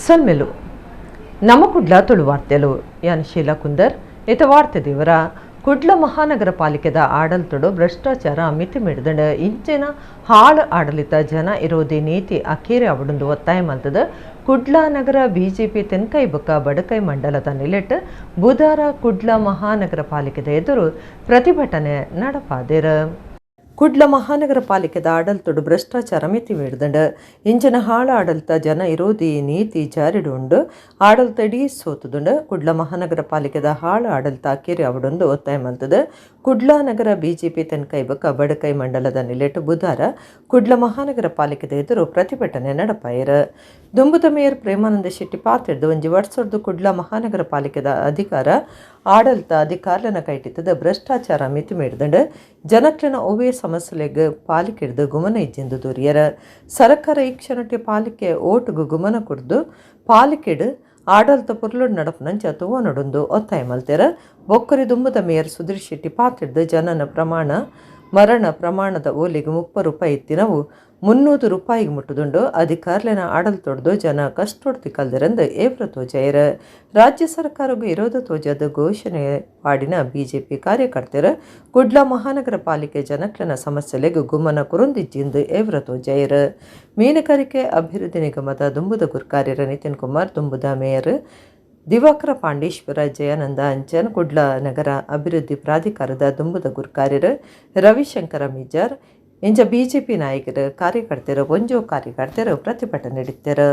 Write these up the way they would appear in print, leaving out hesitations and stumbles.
ಸೊಲ್ಮೆಲು ನಮ್ಮ ಕುಡ್ಲ ತುಳು ವಾರ್ತೆಲು ಯಾನ್ ಶೀಲಾ ಕುಂದರ್ ಇತ ವಾರ್ತೆ ದೇವರ ಕುಡ್ಲ ಮಹಾನಗರ ಪಾಲಿಕೆದ ಆಡಳಿತಡು ಭ್ರಷ್ಟಾಚಾರ ಮಿತಿ ಮಿಡಿದಂಡ ಇಂಚಿನ ಹಾಳು ಆಡಳಿತ ಜನ ವಿರೋಧಿ ನೀತಿ ಅಖೇರಿ ಅವಡೊಂದು ಒತ್ತಾಯ ಮಲ್ತದ ಕುಡ್ಲ ನಗರ ಬಿಜೆಪಿ ತೆನ್ಕೈ ಬೊಕ್ಕ ಬಡಕೈ ಮಂಡಲದ ನಿಲೆಟ್ ಬುಧಾರ ಕುಡ್ಲ ಮಹಾನಗರ ಪಾಲಿಕೆದ ಎದುರು ಪ್ರತಿಭಟನೆ ನಡಪಾದೆರ್. ಕುಡ್ಲ ಮಹಾನಗರ ಪಾಲಿಕೆದ ಆಡಳಿತಡು ಭ್ರಷ್ಟಾಚಾರ ಮಿತಿ ಮೀರ್ದಂಡ ಇಂಚಿನ ಹಾಳು ಆಡಳಿತ ಜನ ವಿರೋಧಿ ನೀತಿ ಜಾರಿಡು ಉಂಡು ಆಡಳಿತ ಇಡೀ ಸೋತುದುಂಡು. ಕುಡ್ಲ ಮಹಾನಗರ ಪಾಲಿಕೆದ ಹಾಳು ಆಡಳಿತ ಅಕೇರಿ ಅವಡೊಂದು ಒತ್ತಾಯ ಮಲ್ತದ ಕುಡ್ಲ ನಗರ ಬಿಜೆಪಿ ತೆನ್ಕೈ ಬೊಕ್ಕ ಬಡಕೈ ಮಂಡಲದ ನಿಲೆಟ್ ಬುಧಾರ ಕುಡ್ಲ ಮಹಾನಗರ ಪಾಲಿಕೆದ ಎದುರು ಪ್ರತಿಭಟನೆ ನಡಪಾಯೆರ್. ದುಂಬುದ ಮೇಯರ್ ಪ್ರೇಮಾನಂದ ಶೆಟ್ಟಿ ಪಾತೆರ್ದು ಒಂಜಿ ವರ್ಷರ್ದು ಕುಡ್ಲ ಮಹಾನಗರ ಪಾಲಿಕೆದ ಅಧಿಕಾರ ಆಡಳಿತ ಅಧಿಕಾರನ ಕೈಟಿತ್ತದ ಭ್ರಷ್ಟಾಚಾರ ಮಿತಿ ಮೀರ್ದಂಡ ಜನಕ್ಲೆನ ಒವ್ವೇ ಸಮಸ್ಯೆಲೆಗ್ ಪಾಲಿಕೆಡ್ದು ಗುಮನ ಇಜ್ಜೆಂದು ದೂರಿಯರ. ಸರಕಾರ ಈ ಕ್ಷಣಕ್ಕೆ ಪಾಲಿಕೆ ಓಟುಗು ಗುಮನ ಕುಡ್ದು ಪಾಲಿಕೆಡ್ ಆಡಳಿತ ಪೊರ್ಲುಡ್ ನಡಪುನಂಚ ತೂವೊನೊಡುಂದು ಒತ್ತಾಯ ಮಲ್ತೆರ್. ಬೊಕ್ಕರಿ ದುಂಬುದ ಮೇಯರ್ ಸುಧೀರ್ ಶೆಟ್ಟಿ ಪಾತೆರ್ದು ಜನನ ಪ್ರಮಾಣ ಮರಣ ಪ್ರಮಾಣದ ಓಲಿಗೆ 30 ರೂಪಾಯಿ ಇತ್ತಿನವು 300 ರೂಪಾಯಿಗೆ ಮುಟ್ಟುದುಂಡು. ಅಧಿಕಾರ್ಲೆನ ಆಡಳಿತೊಡ್ದು ಜನ ಕಷ್ಟೊಡ್ದು ತಿಕಲ್ದೆರೆಂದು ಏವ್ರ ತೋಜಾಯೆರ್. ರಾಜ್ಯ ಸರ್ಕಾರಗ್ ವಿರೋಧ ತೋಜಾದ್ ಘೋಷಣೆ ಪಾಡಿನ ಬಿಜೆಪಿ ಕಾರ್ಯಕರ್ತೆರ್ ಕುಡ್ಲ ಮಹಾನಗರ ಪಾಲಿಕೆ ಜನಕ್ಲೆನ ಸಮಸ್ಯೆಲೆಗ್ ಗುಮನ ಕೊರೊಂದಿಜ್ಜಿಂದು ಏವ್ರ ತೋಜಾಯೆರ್. ಮೀನುಗಾರಿಕೆ ಅಭಿವೃದ್ಧಿ ನಿಗಮದ ದುಂಬುದ ಗುರ್ಕಾರ್ಯರ ನಿತಿನ್ ಕುಮಾರ್, ದುಂಬುದ ಮೇಯರ್ ದಿವಾಕರ ಪಾಂಡೇಶ್ವರ, ಜಯಾನಂದ ಅಂಚನ್, ಕುಡ್ಲ ನಗರ ಅಭಿವೃದ್ಧಿ ಪ್ರಾಧಿಕಾರದ ದುಂಬುದ ಗುರ್ಕಾರ್ಯರು ರವಿಶಂಕರ ಮಿಜಾರ್ ಇಂಚ ಬಿಜೆಪಿ ನಾಯಕರು ಕಾರ್ಯಕರ್ತರು ಒಂಜೋ ಕಾರ್ಯಕರ್ತರು ಪ್ರತಿಭಟನೆ ನಡೆತ್ತೆರ್.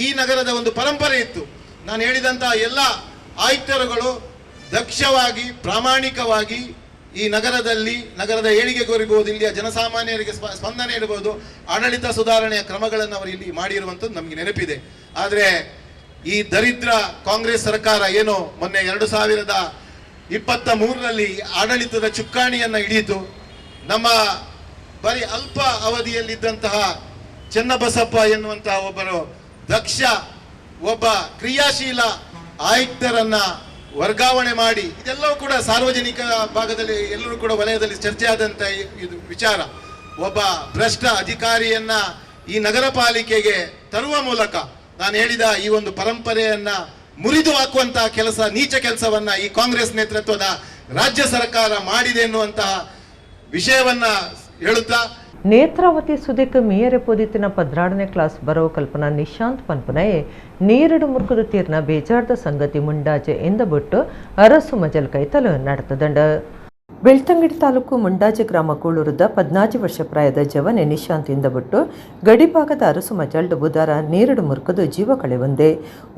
ಈ ನಗರದ ಒಂದು ಪರಂಪರೆ ಇತ್ತು. ನಾನು ಹೇಳಿದಂತಹ ಎಲ್ಲ ಆಯುಕ್ತರುಗಳು ದಕ್ಷವಾಗಿ ಪ್ರಾಮಾಣಿಕವಾಗಿ ಈ ನಗರದಲ್ಲಿ ನಗರದ ಏಳಿಗೆಗೋರಿಬಹುದು, ಇಲ್ಲಿಯ ಜನಸಾಮಾನ್ಯರಿಗೆ ಸ್ಪಂದನೆ ಇರಬಹುದು, ಆಡಳಿತ ಸುಧಾರಣೆಯ ಕ್ರಮಗಳನ್ನು ಅವರು ಇಲ್ಲಿ ಮಾಡಿರುವಂಥದ್ದು ನಮಗೆ ನೆನಪಿದೆ. ಆದರೆ ಈ ದರಿದ್ರ ಕಾಂಗ್ರೆಸ್ ಸರ್ಕಾರ ಏನು ಮೊನ್ನೆ 2023ರಲ್ಲಿ ಆಡಳಿತದ ಚುಕ್ಕಾಣಿಯನ್ನು ಹಿಡಿಯಿತು. ನಮ್ಮ ಬರೀ ಅಲ್ಪ ಅವಧಿಯಲ್ಲಿದ್ದಂತಹ ಚೆನ್ನಬಸಪ್ಪ ಎನ್ನುವಂತಹ ಒಬ್ಬರು ದಕ್ಷ ಒಬ್ಬ ಕ್ರಿಯಾಶೀಲ ಆಯುಕ್ತರನ್ನ ವರ್ಗಾವಣೆ ಮಾಡಿ, ಇದೆಲ್ಲವೂ ಕೂಡ ಸಾರ್ವಜನಿಕ ಭಾಗದಲ್ಲಿ ಎಲ್ಲರೂ ಕೂಡ ವಲಯದಲ್ಲಿ ಚರ್ಚೆ ಆದಂತ ಇದು ವಿಚಾರ. ಒಬ್ಬ ಭ್ರಷ್ಟ ಅಧಿಕಾರಿಯನ್ನ ಈ ನಗರ ಪಾಲಿಕೆಗೆ ತರುವ ಮೂಲಕ ನಾನು ಹೇಳಿದ ಈ ಒಂದು ಪರಂಪರೆಯನ್ನ ಮುರಿದು ಹಾಕುವಂತಹ ಕೆಲಸ, ನೀಚ ಕೆಲಸವನ್ನ ಈ ಕಾಂಗ್ರೆಸ್ ನೇತೃತ್ವದ ರಾಜ್ಯ ಸರ್ಕಾರ ಮಾಡಿದೆ ಎನ್ನುವಂತಹ ವಿಷಯವನ್ನ ಹೇಳುತ್ತಾ, ನೇತ್ರಾವತಿ ಸುದಿಕ್ ಮೀಯರೆ ಪೋದಿತ್ತಿನ 12ನೇ ಕ್ಲಾಸ್ ಬರವು ಕಲ್ಪನಾ ನಿಶಾಂತ್ ಪನ್ಪುನಯೆ ನೀರಡು ಮುರ್ಕುದು ತೀರ್ನ ಬೇಜಾರ್ದ ಸಂಗತಿ ಮುಂಡಾಜೆ ಎಂದಬಿಟ್ಟು ಅರಸು ಮಜಲ್ ಕೈತಲು ನಡತದಂಡ. ಬೆಳ್ತಂಗಡಿ ತಾಲೂಕು ಮುಂಡಾಜೆ ಗ್ರಾಮ ಕೂಳೂರದ 14 ವರ್ಷ ಪ್ರಾಯದ ಜವನೆ ನಿಶಾಂತ್ ಇಂದಬಿಟ್ಟು ಗಡಿಭಾಗದ ಅರಸು ಮಜಲ್ಡ್ ಬುಧಾರ ನೀರಡು ಮುರ್ಕದು ಜೀವ ಕಳೆವಂದೆ.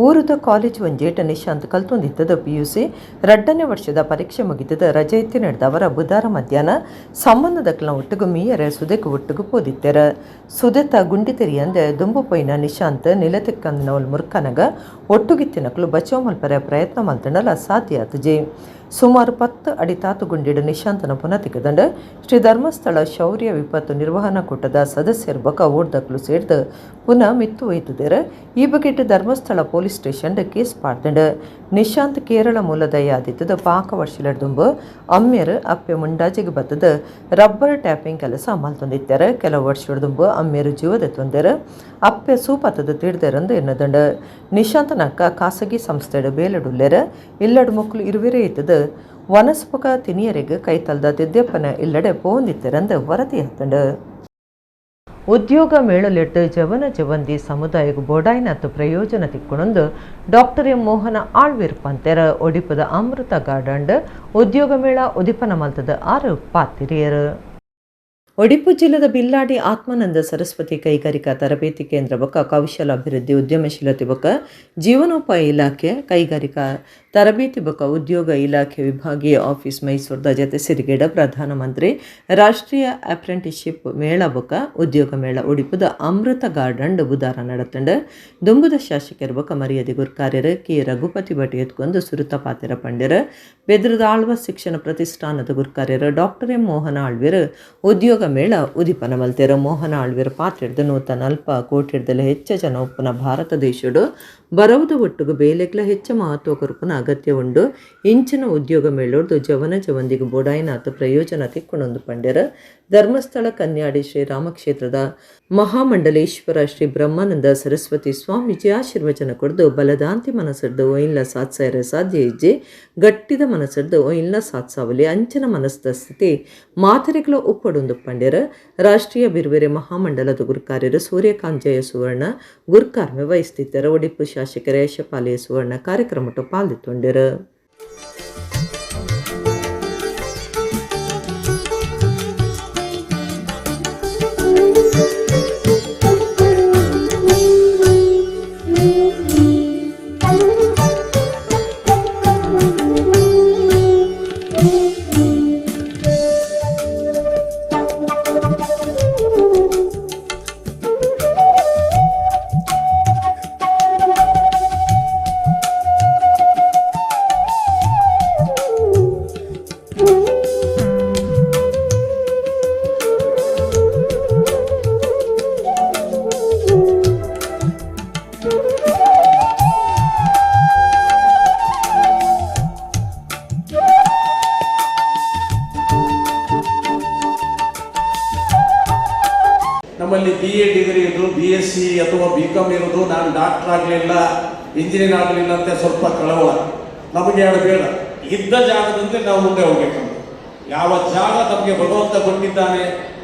ಊರುದ ಕಾಲೇಜ್ ಒಂಜೇಟ ನಿಶಾಂತ್ ಕಲ್ತೊಂದಿತ್ತದ ಪಿಯುಸಿ 2ನೇ ವರ್ಷದ ಪರೀಕ್ಷೆ ಮುಗಿತದ ರಜೆ ಎತ್ತಿ ನಡೆದವರ ಬುಧಾರ ಮಧ್ಯಾಹ್ನ ಸಂಬಂಧದಕ್ಲ ಒಟ್ಟುಗು ಮೀಯರೆ ಸುದೆಕ್ ಒಟ್ಟುಗು ಪೋದಿತ್ತೆರ. ಸುದೆತ ಗುಂಡಿ ತೆರಿಯಂದೆ ದುಂಬು ಪೊಯ್ನ ನಿಶಾಂತ್ ನಿಲತಿಕ್ಕಂದಿನವಲ್ ಮುರ್ಕನಗ ಒಟ್ಟುಗಿತ್ತಿನಕ್ಲು ಬಚಾವ್ ಮಲ್ಪರೆ ಪ್ರಯತ್ನ ಮಲ್ತಂಡಲ ಸಾಧ್ಯ ಆತುಜಿ. ಸುಮಾರು 10 ಅಡಿ ತಾತುಗುಂಡಿಡು ನಿಶಾಂತನ ಪುನಃ ತಿಕ್ಕದಂಡ. ಶ್ರೀ ಧರ್ಮಸ್ಥಳ ಶೌರ್ಯ ವಿಪತ್ತು ನಿರ್ವಹಣಾ ಕೂಟದ ಸದಸ್ಯರು ಬೊಕ ಓಡ್ದಕ್ಲು ಸೇರ್ದು ಪುನಃ ಮಿತ್ತು ಒಯ್ತುದೆರ್. ಈ ಬಗೆಟ್ Dharmasthala police station case ಪಾಡ್ದಂಡ್. Nishant Kerala ಮೂಲದ ಯಾದಿತ್ತದ ಪಾಕ ವರ್ಷಲಡ್ದುಂಬು ಅಮ್ಮೆರ್ ಅಪ್ಪೆ ಮುಂಡಾಜಿಗೆ ಬತ್ತದ ರಬ್ಬರ್ ಟ್ಯಾಪಿಂಗ್ ಕೆಲಸ ಮಲ್ತೊಂದಿತ್ತೆರ್. ಕೆಲವು ವರ್ಷದುಂಬು ಅಮ್ಮೆರ್ ಜೀವದ ತೊಂದೆರ್ ಅಪ್ಪೆ ಸೂಪತ್ತದ ತಿಡ್ದೆರಂದು ಎನ್ನದಂಡ. ನಿಶಾಂತನಕ್ಕ ಖಾಸಗಿ ಸಂಸ್ಥೆಡ್ ಬೇಲಡುಲ್ಲೆರ್. ಇಲ್ಲಡು ಮೊಕ್ಕಲು ಇರುವೆರೇ ಇತ್ತದ ವನಸ್ಪಕ ತಿನಿಯರಿಗೆ ಕೈತಲ್ದ ತಿದ್ದೆಪ್ಪನ ಇಲ್ಲಡೆ ಪೋಂದಿತ್ತೆರಂದು ವರದಿ ಹತ್ತಂಡು. ಉದ್ಯೋಗ ಮೇಳಲೆಟ್ಟು ಜವನ ಜವಂದಿ ಸಮುದಾಯಕ್ಕೆ ಬೋಡಾಯಿನತ್ತು ಪ್ರಯೋಜನ ತಿಕ್ಕೊಣೊಂದು ಡಾಕ್ಟರ್ ಎಂ ಮೋಹನ ಆಳ್ವಿರ್ ಪಂತೆರ. ಒಡಿಪುದ ಅಮೃತ ಗಾರ್ಡನ್ ಉದ್ಯೋಗ ಮೇಳ ಉದಿಪನ ಮಲ್ತದ ಆರು ಪಾತಿರಿಯರು. ಒಡಿಪು ಜಿಲ್ಲೆದ ಬಿಲ್ಲಾಡಿ ಆತ್ಮಾನಂದ ಸರಸ್ವತಿ ಕೈಗಾರಿಕಾ ತರಬೇತಿ ಕೇಂದ್ರ ಬೊಕ್ಕ ಕೌಶಲ ಅಭಿವೃದ್ಧಿ ಉದ್ಯಮಶೀಲತೆ ಬೊಕ್ಕ ಜೀವನೋಪಾಯ ಇಲಾಖೆ ಕೈಗಾರಿಕಾ ತರಬೇತಿ ಬೊಕ್ಕ ಉದ್ಯೋಗ ಇಲಾಖೆ ವಿಭಾಗೀಯ ಆಫೀಸ್ ಮೈಸೂರ್ದ ಜತೆ ಸಿರಿಗೇಡ ಪ್ರಧಾನಮಂತ್ರಿ ರಾಷ್ಟ್ರೀಯ ಅಪ್ರೆಂಟಿಸ್ಶಿಪ್ ಮೇಳ ಬೊಕ್ಕ ಉದ್ಯೋಗ ಮೇಳ ಒಡಿಪುದ ಅಮೃತ ಗಾರ್ಡನ್ ಬುಧಾರ ನಡತಂಡ. ದುಂಬುದ ಶಾಸಕರು ಬೊಕ್ಕ ಮರ್ಯಾದೆ ಗುರ್ಕಾರ್ಯರು ಕೆ ರಘುಪತಿ ಭಟ್ ಎತ್ಕೊಂಡು ಸುರುತ ಪಾತೆರ ಪಂಡೆರ್. ಬೆದ್ರದ ಆಳ್ವ ಶಿಕ್ಷಣ ಪ್ರತಿಷ್ಠಾನದ ಗುರ್ಕಾರ್ಯರು ಡಾಕ್ಟರ್ ಎಂ ಮೋಹನ ಆಳ್ವಿರ್ ಉದ್ಯೋಗ ಉದ್ಯೋಗ ಮೇಳ ಉದಿಪನ ಮಲ್ತೆರ್. ಮೋಹನ ಆಳ್ವಿರ ಪಾತ್ರೆಡ್ದು 140 ಕೋಟಿಡ್ದಲ ಹೆಚ್ಚ ಜನ ಉಪ್ಪುನ ಭಾರತ ದೇಶಡು ಬರವುದ ಒಟ್ಟುಗು ಬೇಲೆಗ್ಲ ಹೆಚ್ಚ ಮಹತ್ವ ಕೊರ್ಪುನ ಅಗತ್ಯ ಉಂಡು. ಇಂಚಿನ ಉದ್ಯೋಗ ಮೇಳೊಡ್ದು ಜವನ ಜವಂದಿಗೆ ಬೋಡಾಯಿನಾತ್ ಪ್ರಯೋಜನ ತಿಕ್ಕೊಂಡೊಂದು ಪಂಡೆರ್. ಧರ್ಮಸ್ಥಳ ಕನ್ಯಾಡಿ ಶ್ರೀ ರಾಮಕ್ಷೇತ್ರದ ಮಹಾಮಂಡಲೇಶ್ವರ ಶ್ರೀ ಬ್ರಹ್ಮಾನಂದ ಸರಸ್ವತಿ ಸ್ವಾಮೀಜಿ ಆಶೀರ್ವಚನ ಕೊಡ್ದು ಬಲದಾಂತಿ ಮನಸ್ಸರ್ದು ಒಯಿನ್ಲ ಸಾತ್ಸಾಯರ ಸಾಧ್ಯ ಇಜ್ಜೆ, ಗಟ್ಟಿದ ಮನಸ್ಸರ್ದು ಒಯಿನ್ಲ ಸಾತ್ಸಾವಲಿ ಅಂಚಿನ ಮನಸ್ಸದ ಸ್ಥಿತಿ ಮಾತರೆಗಳ ಉಪ್ಪಡೊಂದು ಪಂಡೆರ್. ರಾಷ್ಟ್ರೀಯ ಬಿರುವೆರೆ ಮಹಾಮಂಡಲದ ಗುರುಕಾರ್ಯರು ಸೂರ್ಯಕಾಂತ್ ಜಯ ಸುವರ್ಣ ಗುರುಕಾರ್ಮೆ ವಹಿಸ್ತಿದ್ದರು. ಒಡಿಪು ಶಾಸಕರ ಯಶಪಾಲೆ ಸುವರ್ಣ ಕಾರ್ಯಕ್ರಮಟ್ಟು ಪಾಲ್ದಿತ್ತೊಂಡೆರು. ನಮ್ಮಲ್ಲಿ ಬಿ ಎ ಡಿಗ್ರಿ ಇರೋದು, ಬಿ ಎಸ್ ಸಿ ಅಥವಾ ಬಿ ಕಾಮ್ ಇರೋದು, ನಾನು ಡಾಕ್ಟರ್ ಆಗಲಿಲ್ಲ, ಇಂಜಿನಿಯರ್ ಆಗಲಿಲ್ಲ ಅಂತ ಸ್ವಲ್ಪ ಕಳವಳ. ನಮಗೆ ಅದು ಬೇಡ. ಇದ್ದ ಜಾಗದಂತೆ ನಾವು ಮುಂದೆ ಹೋಗ್ಬೇಕಂತ. ಯಾವ ಜಾಗ ನಮಗೆ ಭಗವಂತ ಕೊಟ್ಟಿದ್ದಾನೆ,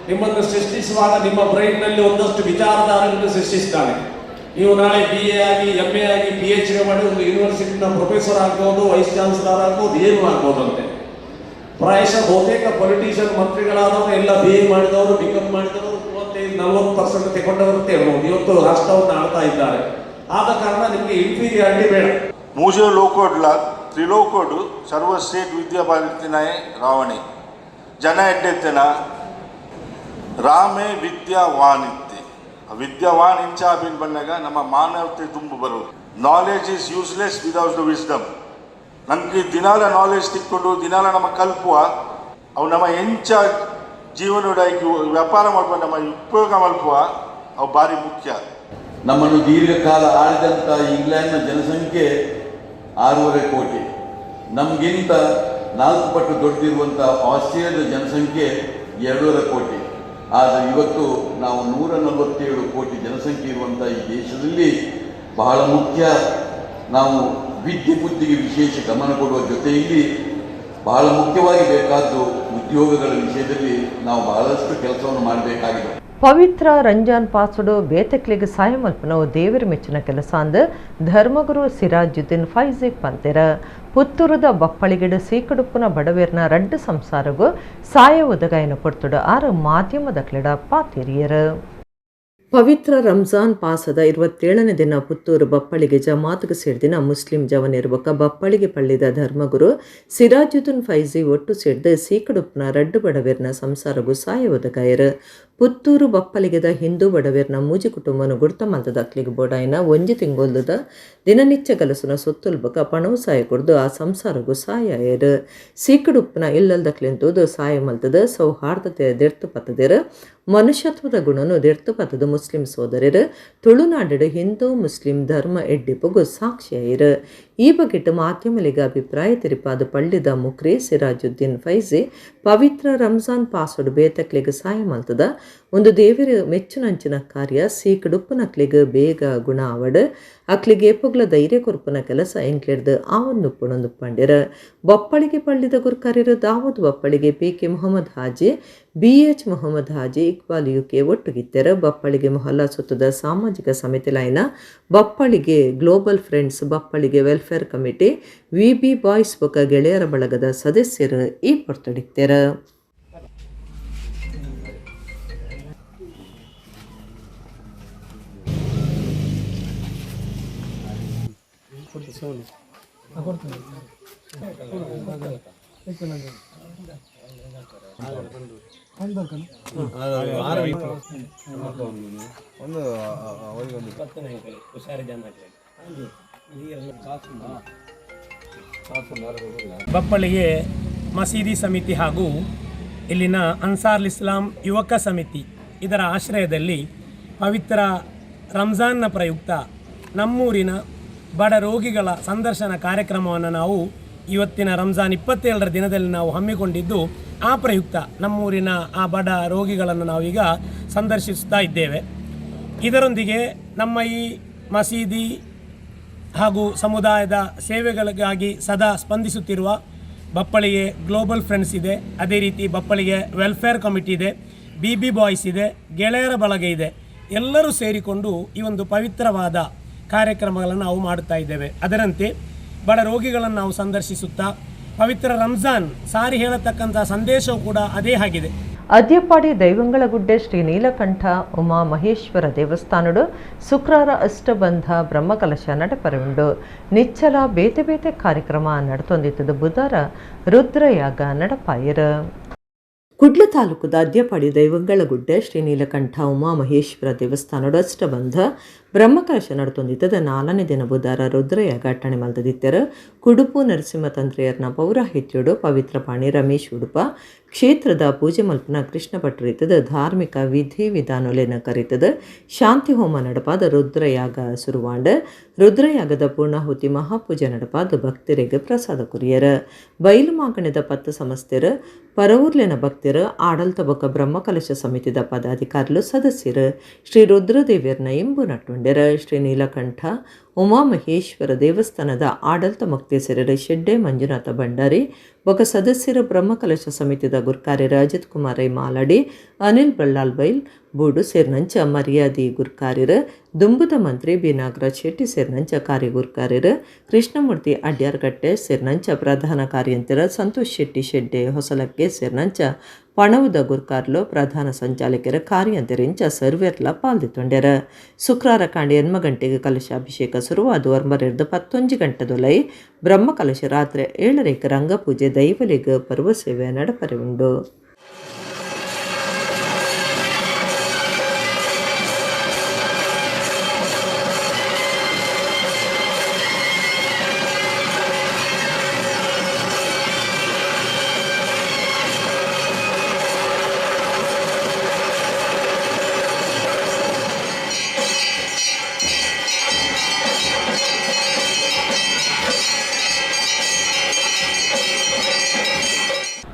ನಿಮ್ಮನ್ನು ಸೃಷ್ಟಿಸುವಾಗ ನಿಮ್ಮ ಬ್ರೈನ್ನಲ್ಲಿ ಒಂದಷ್ಟು ವಿಚಾರಧಾರೆಗಳನ್ನು ಸೃಷ್ಟಿಸ್ತಾನೆ. ನೀವು ನಾಳೆ ಬಿ ಎ ಆಗಿ, ಎಮ್ ಎ ಆಗಿ, ಪಿ ಎಚ್ ಡಿ ಮಾಡಿ ಒಂದು ಯೂನಿವರ್ಸಿಟಿನ ಪ್ರೊಫೆಸರ್ ಆಗ್ಬೋದು, ವೈಸ್ ಚಾನ್ಸಲರ್ ಆಗ್ಬೋದು, ಏನು ಆಗ್ಬೋದಂತೆ. ಪ್ರಾಯಶಃ ಬಹುತೇಕ ಪೊಲಿಟಿಷಿಯನ್ ಮಂತ್ರಿಗಳಾದವರು ಎಲ್ಲ ಬಿ ಎ ಮಾಡಿದವರು, ಬಿ ಕಾಮ್ ಮಾಡಿದವರು, 35-40% ತಗೊಂಡವರಂತೆ ಇವತ್ತು ರಾಷ್ಟ್ರವನ್ನು ಆಳ್ತಾ ಇದ್ದಾರೆ. ಆದ ಕಾರಣ ನಿಮಗೆ ಇನ್ಫೀರಿಯಾರಿಟಿ ಬೇಡ. ಮೂಜೆ ಲೋಕೋಡ್ಲ ತ್ರಿಲೋಕೋಡು ಸರ್ವಶ್ರೇಷ್ಠ ವಿದ್ಯಾ ಭಾರತಿನಾಯ ರಾವಣೆ ಜನ ಎಡ್ಡೆತ್ತನ ರಾಮೇ ವಿದ್ಯಾವಾನ್ ಇತ್ತೆ. ವಿದ್ಯಾವಾನ್ ಇಂಚಾಬಿನ್ ಬಂದಾಗ ನಮ್ಮ ಮಾನವತೆ ತುಂಬ ಬರೋದು. Knowledge is useless without the wisdom. ನಮಗೆ ದಿನಾಲ ನಾಲೆಜ್ ತಿಕ್ಕೊಂಡು ದಿನಾಲ ನಮ್ಮ ಕಲ್ಪುವ ಅವು ನಮ್ಮ ಎಂಚ ಜೀವನೋಡಾಗಿ ವ್ಯಾಪಾರ ಮಾಡುವ ನಮ್ಮ ಉಪಯೋಗ ಮಲ್ಪುವ ಅವು ಭಾರಿ ಮುಖ್ಯ. ನಮ್ಮನ್ನು ದೀರ್ಘಕಾಲ ಆಳಿದಂಥ ಇಂಗ್ಲೆಂಡ್ನ ಜನಸಂಖ್ಯೆ 6.5 ಕೋಟಿ, ನಮಗಿಂತ 4 ಪಟ್ಟು ದೊಡ್ಡದಿರುವಂಥ ಆಸ್ಟ್ರೇಲಿಯಾದ ಜನಸಂಖ್ಯೆ 2.5 ಕೋಟಿ. ಆದರೆ ಇವತ್ತು ನಾವು 147 ಕೋಟಿ ಜನಸಂಖ್ಯೆ ಇರುವಂಥ ಈ ದೇಶದಲ್ಲಿ ಬಹಳ ಮುಖ್ಯ ನಾವು ವಿದ್ಯೆ ಬುದ್ಧಿಗೆ ವಿಶೇಷ ಗಮನ ಕೊಡುವ ಜೊತೆಯಲ್ಲಿ ಬಹಳ ಮುಖ್ಯವಾಗಿ ಬೇಕಾದ್ದು ಉದ್ಯೋಗಗಳ ವಿಷಯದಲ್ಲಿ ನಾವು ಬಹಳಷ್ಟು ಕೆಲಸವನ್ನು ಮಾಡಬೇಕಾಗಿದೆ. ಪವಿತ್ರ ರಂಜಾನ್ ಪಾಸುಡು ಬೇತಕ್ಲಿಗೆ ಸಾಯ ಮಲ್ಪನವು ದೇವರ ಮೆಚ್ಚಿನ ಕೆಲಸ ಅಂದ ಧರ್ಮಗುರು ಸಿರಾಜುದ್ದೀನ್ ಫೈಜಿ ಪಂತೆರ. ಪುತ್ತೂರುದ ಬಪ್ಪಳಿಗಿಡ ಸೀಕಡುಪ್ಪುನ ಬಡವೇರ್ನ ರಡ್ಡು ಸಂಸಾರಗು ಸಾಯ ಉದಗಾಯನ ಪೊರ್ತುಡು 6 ಮಾಧ್ಯಮದ ಕ್ಲೆಡ ಪಾತಿರಿಯರು. ಪವಿತ್ರ ರಂಜಾನ್ ಪಾಸದ 27ನೇ ದಿನ ಪುತ್ತೂರು ಬಪ್ಪಳಿಗೆ ಜಮಾತ್ಗೆ ಸೇರಿದಿನ ಮುಸ್ಲಿಂ ಜವನಿರ್ಬಕ ಬಪ್ಪಳಿಗೆ ಪಳ್ಳಿದ ಧರ್ಮಗುರು ಸಿರಾಜುದ್ದೀನ್ ಫೈಜಿ ಒಟ್ಟು ಸೇರಿದ ಸೀಕಡುಪ್ಪನ ರಡ್ಡು ಬಡವೇರ್ನ ಸಂಸಾರಗು ಸಾಯ ಒದಗಾಯರು. ಪುತ್ತೂರು ಬಪ್ಪಲಿಗೆದ ಹಿಂದೂ ಬಡವೇರ್ನ ಮೂಜಿ ಕುಟುಂಬನು ಗುರ್ತ ಮಲ್ತದ ಅಕ್ಲಿಗೆ ಬೋಡಾಯಿನ ಒಂಜಿ ತಿಂಗೊಲ್ದದ ದಿನನಿತ್ಯ ಗಲಸುನ ಸೊತ್ತುಲ್ಬಕ ಪಣವು ಸಾಯ ಕೊಡ್ದು ಆ ಸಂಸಾರಗು ಸಾಯರು. ಸೀಕಡುಪ್ಪನ ಇಲ್ಲಲ್ದಕ್ಲಿಂತೂದು ಸಾಯ ಮಲ್ತದ ಸೌಹಾರ್ದತೆ ದೆರ್ತು ಪತ್ತದಿರು ಮನುಷ್ಯತ್ವದ ಗುಣನು ದೆರ್ತು ಪತ್ತದ ಮುಸ್ಲಿಂ ಸೋದರರು ತುಳುನಾಡು ಹಿಂದೂ ಮುಸ್ಲಿಂ ಧರ್ಮ ಎಡ್ಡಿಪುಗು ಸಾಕ್ಷಿಯಾಯಿರು. ಈ ಬಗೆಟ್ ಮಾಧ್ಯಮಲಿಗ ಅಭಿಪ್ರಾಯ ತಿರುಪಾದ ಪಳ್ಳಿದ ಮುಕ್ರಿ ಸಿರಾಜುದ್ದೀನ್ ಫೈಜಿ ಪವಿತ್ರ ರಂಜಾನ್ ಪಾಸೋಡು ಬೇತಕ್ಲಿಗೆ ಸಾಯ ಮಲ್ತದ ಒಂದು ದೇವರ ಮೆಚ್ಚುನಂಚಿನ ಕಾರ್ಯ ಸೀಕಡುಪ್ಪನಕ್ಲಿಗೆ ಬೇಗ ಗುಣ ಆವಡ್ ಅಕ್ಲಿಗೆ ಏಪುಗ್ಲ ಧೈರ್ಯ ಕೊರ್ಪುನ ಕೆಲಸ ಎಂಕ್ಲೆಡ್ದು ಆವೊಂದು ಪುಣೊಂದು ಪಂಡಿರ. Bappalige ಪಳ್ಳಿದ ಗುರ್ಕಾರ್ಯರು Dawood Bappalige, P K Mohammed Haji, B H Mohammed Haji, Iqbal UK ಒಟ್ಟುಗಿತ್ತೆರ. Bappalige Mohalla ಸುತ್ತದ ಸಾಮಾಜಿಕ ಸಮಿತಿ ಲೈನ Bappalige global friends, Bappalige welfare committee, V B boys ಬೊಕ ಗೆಳೆಯರ ಬಳಗದ ಸದಸ್ಯರು ಈ ಪೊರ್ತುಡಿತ್ತೆರ. ಬಪ್ಪಳಿಗೆ ಮಸೀದಿ ಸಮಿತಿ ಹಾಗೂ ಇಲ್ಲಿನ ಅನ್ಸಾರ್ ಇಸ್ಲಾಂ ಯುವಕ ಸಮಿತಿ ಇದರ ಆಶ್ರಯದಲ್ಲಿ ಪವಿತ್ರ ರಂಜಾನ್ನ ಪ್ರಯುಕ್ತ ನಮ್ಮೂರಿನ ಬಡ ರೋಗಿಗಳ ಸಂದರ್ಶನ ಕಾರ್ಯಕ್ರಮವನ್ನು ನಾವು ಇವತ್ತಿನ ರಂಜಾನ್ 27ರ ದಿನದಲ್ಲಿ ನಾವು ಹಮ್ಮಿಕೊಂಡಿದ್ದು, ಆ ಪ್ರಯುಕ್ತ ನಮ್ಮೂರಿನ ಆ ಬಡ ರೋಗಿಗಳನ್ನು ನಾವೀಗ ಸಂದರ್ಶಿಸುತ್ತಾ ಇದ್ದೇವೆ. ಇದರೊಂದಿಗೆ ನಮ್ಮ ಈ ಮಸೀದಿ ಹಾಗೂ ಸಮುದಾಯದ ಸೇವೆಗಳಿಗಾಗಿ ಸದಾ ಸ್ಪಂದಿಸುತ್ತಿರುವ ಬಪ್ಪಳಿಗೆ ಗ್ಲೋಬಲ್ ಫ್ರೆಂಡ್ಸ್ ಇದೆ, ಅದೇ ರೀತಿ ಬಪ್ಪಳಿಗೆ ವೆಲ್ಫೇರ್ ಕಮಿಟಿ ಇದೆ, B B boys ಇದೆ, ಗೆಳೆಯರ ಬಳಗ ಇದೆ. ಎಲ್ಲರೂ ಸೇರಿಕೊಂಡು ಈ ಒಂದು ಪವಿತ್ರವಾದ ಕಾರ್ಯಕ್ರಮಗಳನ್ನು ನಾವು ಮಾಡುತ್ತಾ ಇದ್ದೇವೆ. ಅದರಂತೆ ಬಡ ರೋಗಿಗಳನ್ನು ನಾವು ಸಂದರ್ಶಿಸುತ್ತಾ ಪವಿತ್ರ ರಂಜಾನ್ ಸಾರಿ ಹೇಳತಕ್ಕಂಥ ಸಂದೇಶವು ಕೂಡ ಅದೇ ಆಗಿದೆ. ಅದ್ಯಪಾಡಿ ದೈವಂಗಳಗುಡ್ಡೆ ಶ್ರೀ ನೀಲಕಂಠ ಉಮಾ ಮಹೇಶ್ವರ ದೇವಸ್ಥಾನಡು ಶುಕ್ರಾರ ಅಷ್ಟಬಂಧ ಬ್ರಹ್ಮಕಲಶ ನಡಪರೆ ಉಂಡು. ನಿಚ್ಚಲ ಬೇತೆ ಬೇತೆ ಕಾರ್ಯಕ್ರಮ ನಡತೊಂದಿತ್ತದು ಬುಧಾರ ರುದ್ರಯಾಗ ನಡಪಾಯಿರ. ಕುಡ್ಲ ತಾಲೂಕುದ ಅದ್ಯಪಾಡಿ ದೈವಂಗಳಗುಡ್ಡೆ ಶ್ರೀ ನೀಲಕಂಠ ಉಮಾ ಮಹೇಶ್ವರ ದೇವಸ್ಥಾನಡು ಅಷ್ಟಬಂಧ ಬ್ರಹ್ಮಕಲಶ ನಡತೊಂದಿತ್ತದ ನಾಲ್ಕನೇ ದಿನ ಬುಧಾರ ರುದ್ರಯಾಗ ಅಟ್ಟಣೆ ಮಲ್ತದಿತ್ತರ. ಕುಡುಪು ನರಸಿಂಹ ತಂತ್ರೆಯರ್ನ ಪೌರಾಹಿತ್ಯಡು ಪವಿತ್ರ ಪಾಣಿ ರಮೇಶ್ ಉಡುಪ ಕ್ಷೇತ್ರದ ಪೂಜೆ ಮಲ್ಪನ ಕೃಷ್ಣ ಭಟ್ರಿತದ ಧಾರ್ಮಿಕ ವಿಧಿ ವಿಧಾನೊಲೆನ ಕರಿತದ ಶಾಂತಿ ಹೋಮ ನಡಪಾದ ರುದ್ರಯಾಗ ಸುರುವಾಂಡ. ರುದ್ರಯಾಗದ ಪೂರ್ಣಾಹುತಿ ಮಹಾಪೂಜೆ ನಡಪಾದ ಭಕ್ತರಿಗೆ ಪ್ರಸಾದ ಕುರಿಯರ. ಬಯಲು ಮಾಗಣದ ಪತ್ತು ಸಮಸ್ತೆರ ಪರವೂರ್ಲೆನ ಭಕ್ತರ ಆಡಳಿತ ಬೊಕ್ಕ ಬ್ರಹ್ಮಕಲಶ ಸಮಿತಿದ ಪದಾಧಿಕಾರಿಲು ಸದಸ್ಯರು ಶ್ರೀ ರುದ್ರದೇವಿಯರ್ನ ಇಂಬು ನಟ್ಟುಂಡೆರ. ಶ್ರೀ ನೀಲಕಂಠ ಉಮಾ ಮಹೇಶ್ವರ ದೇವಸ್ಥಾನದ ಆಡಳಿತ ಮೊಕ್ತೇಸರರು ಶೆಡ್ಡೆ ಮಂಜುನಾಥ ಭಂಡಾರಿ ಬೊಕ ಸದಸ್ಯರು ಬ್ರಹ್ಮಕಲಶ ಸಮಿತಿದ ಗುರ್ಕಾರ್ಯರ ಅಜಿತ್ ಕುಮಾರ್ ರೈ ಮಾಲಾಡಿ, ಅನಿಲ್ ಬಳ್ಳಾಲ್ ಬೈಲ್ ಬೂಡು ಸೇರ್ನಂಚ ಮರ್ಯಾದಿ ಗುರ್ಕಾರ್ಯರು ದುಂಬುದ ಮಂತ್ರಿ ಬಿ ನಾಗರಾಜ್ ಶೆಟ್ಟಿ ಸೇರ್ನಂಚ ಕಾರ್ಯಗುರ್ಕಾರ್ಯರು ಕೃಷ್ಣಮೂರ್ತಿ ಅಡ್ಯಾರ್ಗಟ್ಟೆ ಸೇರ್ನಂಚ ಪ್ರಧಾನ ಕಾರ್ಯಂತರ ಸಂತೋಷ್ ಶೆಟ್ಟಿ ಶೆಡ್ಡೆ ಹೊಸಲಕ್ಕೆ ಸೇರ್ನಂಚ ಪಣವುದ ಗುರ್ಕಾರ್ಲು ಪ್ರಧಾನ ಸಂಚಾಲಕರ ಕಾರ್ಯಂತರಿಂಚ ಸರ್ವೇರ್ಲ ಪಾಲ್ದಿತ್ತೊಂಡೆರ. ಶುಕ್ರಾರ ಕಾಂಡೆ 8 ಗಂಟೆಗೆ ಕಲಶಾಭಿಷೇಕ ಶುರುವಾದ ಒರ್ಮರೆರ್ದು 11 ಗಂಟೆದೊಲೈ ಬ್ರಹ್ಮಕಲಶ ರಾತ್ರಿ 7ಕ್ಕೆ ರಂಗಪೂಜೆ ದೈವಲಿಗ ಪರ್ವ ಸೇವೆ ನಡಪರೆ ಉಂಡು.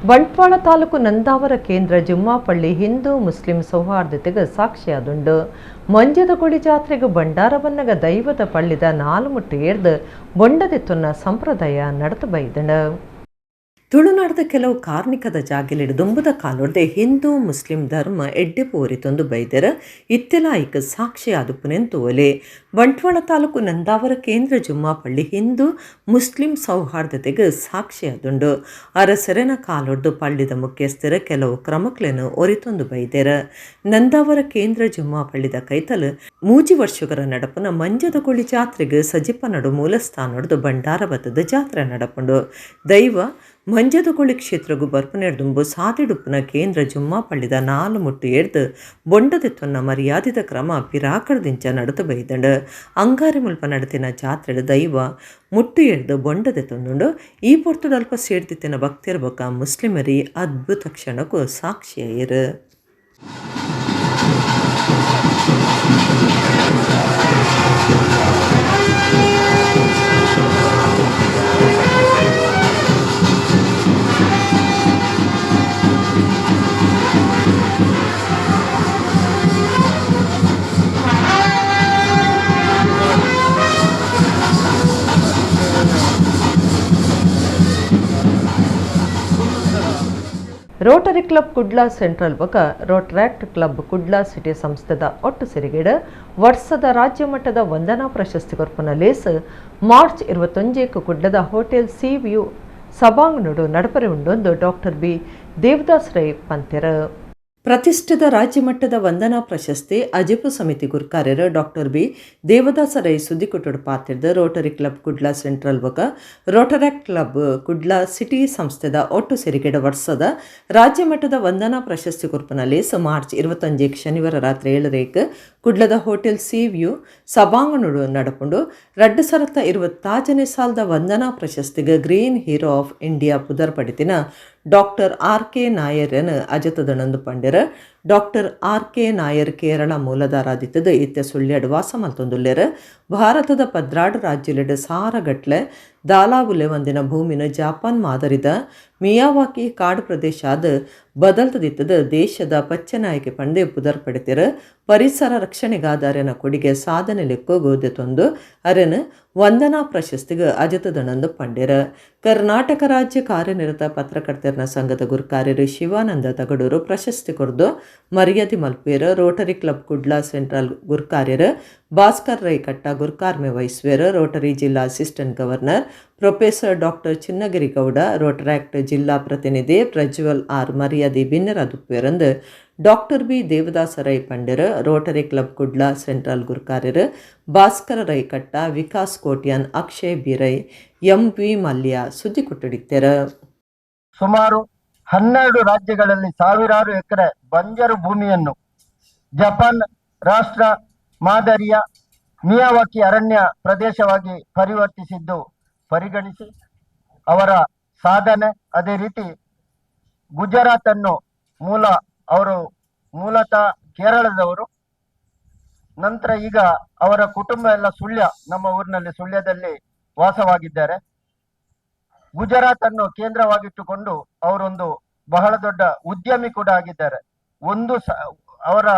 ಬಂಟ್ವಾಳ ತಾಲೂಕು ನಂದಾವರ ಕೇಂದ್ರ ಜುಮ್ಮಾಪಳ್ಳಿ ಹಿಂದೂ ಮುಸ್ಲಿಂ ಸೌಹಾರ್ದತೆಗೆ ಸಾಕ್ಷಿಯಾದುಂಡು. ಮಂಜದಗೊಳಿ ಜಾತ್ರೆಗೆ ಭಂಡಾರವನ್ನಗ ದೈವದ ಪಳ್ಳಿದ ನಾಲು ಮುಟ್ಟು ಏರ್ದು ಬೊಂಡದೆತ್ತುನ್ನ ಸಂಪ್ರದಾಯ ನಡೆದು ಬೈದಣ. ತುಳುನಾಡದ ಕೆಲವು ಕಾರ್ಮಿಕದ ಜಾಗಿಲಿಡು ದುಂಬುದ ಕಾಲೊಡ್ದೆ ಹಿಂದೂ ಮುಸ್ಲಿಂ ಧರ್ಮ ಎಡ್ಡೆ ಪೋರಿತೊಂದು ಬೈದೆರ ಇತ್ತೆಲಾಯಿಕ ಸಾಕ್ಷಿಯಾದುಪುನೆಂತು ಒಲೆ. ಬಂಟ್ವಾಳ ತಾಲೂಕು ನಂದಾವರ ಕೇಂದ್ರ ಜುಮ್ಮಾಪಳ್ಳಿ ಹಿಂದೂ ಮುಸ್ಲಿಂ ಸೌಹಾರ್ದತೆಗೆ ಸಾಕ್ಷಿಯಾದುಂಡು. ಅರಸೆರೆನ ಕಾಲೊಡ್ದು ಪಳ್ಳಿದ ಮುಖ್ಯಸ್ಥರ ಕೆಲವು ಕ್ರಮಕ್ಲೆನು ಒರಿತೊಂದು ಬೈದೆರ. ನಂದಾವರ ಕೇಂದ್ರ ಜುಮ್ಮಾಪಳ್ಳಿದ ಕೈತಲು ಮೂಜಿ ವರ್ಷಗರ ನಡಪನ ಮಂಜದಗೊಳಿ ಜಾತ್ರೆಗೆ ಸಜಿಪ ನಡು ಮೂಲಸ್ಥಾನೊಡ್ದು ಭಂಡಾರಬತ್ತದ ಜಾತ್ರೆ ನಡಪುಂಡು. ದೈವ ಮಂಜದಗೊಳಿ ಕ್ಷೇತ್ರಗು ಬರ್ಪನೆರ್ದುಂಬು ಸಾದಿಡುಪ್ಪುನ ಕೇಂದ್ರ ಜುಮ್ಮಾಪಳ್ಳಿದ ನಾಲು ಮುಟ್ಟು ಏರ್ದು ಬೊಂಡದೆತ್ತೊನ್ನ ಮರ್ಯಾದಿದ ಕ್ರಮ ಪಿರಾಕಡದಿಂಚ ನಡತು ಬೈದಂಡು. ಅಂಗಾರಿ ಮುಲ್ಪ ನಡತಿನ ಜಾತ್ರೆಡು ದೈವ ಮುಟ್ಟು ಏರ್ದು ಬೊಂಡದೆತ್ತೊಂದುಂಡು. ಈ ಪೊರ್ತುಡಲ್ಪ ಸೇರ್ದಿತ್ತಿನ ಭಕ್ತಿಯರ ಬೊಕ್ಕ ಮುಸ್ಲಿಮರಿ ಅದ್ಭುತ ಕ್ಷಣಕ್ಕೂ ಸಾಕ್ಷಿಯಾಯಿರು. Rotary club Kudla central ಬೊಕ Rotaract club Kudla city ಸಂಸ್ಥೆದ ಒಟ್ಟು ಸಿರಿಗೇಡ ವರ್ಷದ ರಾಜ್ಯ ಮಟ್ಟದ ವಂದನಾ ಪ್ರಶಸ್ತಿ ಕೊರ್ಪುನ ಲೇಸ್ ಮಾರ್ಚ್ 21 ಕುಡ್ಲದ hotel C view ಸಭಾಂಗಣಡು ನಡಪರೆ ಉಂಡೊಂದು ಡಾಕ್ಟರ್ ಬಿ ದೇವದಾಸ್ ರೈ ಪಂತೆರ. ಪ್ರತಿಷ್ಠಿತ ರಾಜ್ಯ ಮಟ್ಟದ ವಂದನಾ ಪ್ರಶಸ್ತಿ ಅಜಿಪು ಸಮಿತಿ ಗುರ್ಕಾರ್ಯರು ಡಾಕ್ಟರ್ ಬಿ ದೇವದಾಸ ರೈ ಸುದ್ದಿಕೊಟ್ಟಡು ಪಾತಿರ್ದ Rotary club Kudla central ಬೊಕ Rotaract club Kudla city ಸಂಸ್ಥೆದ ಒಟ್ಟು ಸಿರಿಗೆಡ ವರ್ಷದ ರಾಜ್ಯ ಮಟ್ಟದ ವಂದನಾ ಪ್ರಶಸ್ತಿ ಕೊರ್ಪುನ ಲೇಸ್ ಮಾರ್ಚ್ 25 ಶನಿವಾರ ರಾತ್ರಿ 7 ಕುಡ್ಲದ hotel C view ಸಭಾಂಗಣಡು ನಡಪುಂಡು. 2026ನೇ ಸಾಲದ ವಂದನಾ ಪ್ರಶಸ್ತಿಗೆ green hero of India ಪುದರ್ ಪಡಿತಿನ Doctor R K ನಾಯರನ್ ಅಜತದಣಂದು ಪಂಡೆರ್. Doctor R K Nair Kerala ಮೂಲದಾರಾದಿತ್ತದು ಇತ್ತೆ ಸುಳ್ಯಡ್ ವಾಸ ಮಲ್ತೊಂದುಲ್ಲೆರ್. ಭಾರತದ 12 ರಾಜ್ಯಲೆಡ್ ಸಾರಗಟ್ಲೆ ದಾಲಾವುಲೆ ಒಂದಿನ ಭೂಮಿನ ಜಪಾನ್ ಮಾದರಿದ ಮಿಯಾವಾಕಿ ಕಾಡು ಪ್ರದೇಶ ಆದ್ ಬದಲ್ತದಿತ್ತದು ದೇಶದ ಪಚ್ಚನಾಯಕೆ ಪಂಡೆ ಪುದರ್ ಪಡೆತೆರ್. ಪರಿಸರ ರಕ್ಷಣೆಗಾದ ಅರೆನ ಕೊಡುಗೆ ಸಾಧನೆ ಲೆಕ್ಕೋಗು ದೆತೊಂದು ಅರೆನ್ ವಂದನಾ ಪ್ರಶಸ್ತಿಗೆ ಅಜತದಣಂದು ಪಂಡೆರ್. ಕರ್ನಾಟಕ ರಾಜ್ಯ ಕಾರ್ಯನಿರತ ಪತ್ರಕರ್ತರ ಸಂಘದ ಗುರುಕಾರ್ಯರು ಶಿವಾನಂದ ತಗಡೂರು ಪ್ರಶಸ್ತಿ ಕೊರ್ದು ಮರ್ಯಾದೆ ಮಲ್ಪುವೆರ್. Rotary club Kudla central ಗುರುಕಾರ್ಯರು Bhaskar Rai ಕಟ್ಟ ಗುರುಕಾರ್ಮೆ ವಹಿಸುವೆರ್. ರೋಟರಿ ಜಿಲ್ಲಾ assistant governor professor doctor Chinnagiri Gowda, Rotaract ಜಿಲ್ಲಾ ಪ್ರತಿನಿಧಿ ಪ್ರಜ್ವಲ್ ಆರ್ ಮರ್ಯಾದೆ ಬಿನ್ನರಾದುಪ್ಪುವೆರೆಂದು ಡಾಕ್ಟರ್ ಬಿ ದೇವದಾಸ ರೈ ಪಂಡೆರ್. Rotary club Kudla central ಗುರುಕಾರ್ಯರು ಭಾಸ್ಕರ ರೈ ಕಟ್ಟ, ವಿಕಾಸ್ ಕೋಟ್ಯಾನ್, ಅಕ್ಷಯ್ ಬಿರೈ, ಎಂ ವಿ ಮಲ್ಯ ಸುದ್ದಿ ಕೊಟ್ಟಡಿತ್ತೆರ್. ಸುಮಾರು 12 ರಾಜ್ಯಗಳಲ್ಲಿ ಸಾವಿರಾರು ಎಕರೆ ಬಂಜರು ಭೂಮಿಯನ್ನು ಜಪಾನ್ ರಾಷ್ಟ್ರ ಮಾದರಿಯ ಮಿಯಾವಾಕಿ ಅರಣ್ಯ ಪ್ರದೇಶವಾಗಿ ಪರಿವರ್ತಿಸಿದ್ದು ಪರಿಗಣಿಸಿ ಅವರ ಸಾಧನೆ. ಅದೇ ರೀತಿ ಗುಜರಾತ್ ಅನ್ನು ಅವರು ಮೂಲತಃ ಕೇರಳದವರು, ನಂತರ ಈಗ ಅವರ ಕುಟುಂಬ ಎಲ್ಲ ಸುಳ್ಯ, ನಮ್ಮ ಊರಿನಲ್ಲಿ ಸುಳ್ಯದಲ್ಲಿ ವಾಸವಾಗಿದ್ದಾರೆ. ಗುಜರಾತ್ ಅನ್ನು ಕೇಂದ್ರವಾಗಿಟ್ಟುಕೊಂಡು ಅವರೊಂದು ಬಹಳ ದೊಡ್ಡ ಉದ್ಯಮಿ ಕೂಡ ಆಗಿದ್ದಾರೆ. ಅವರ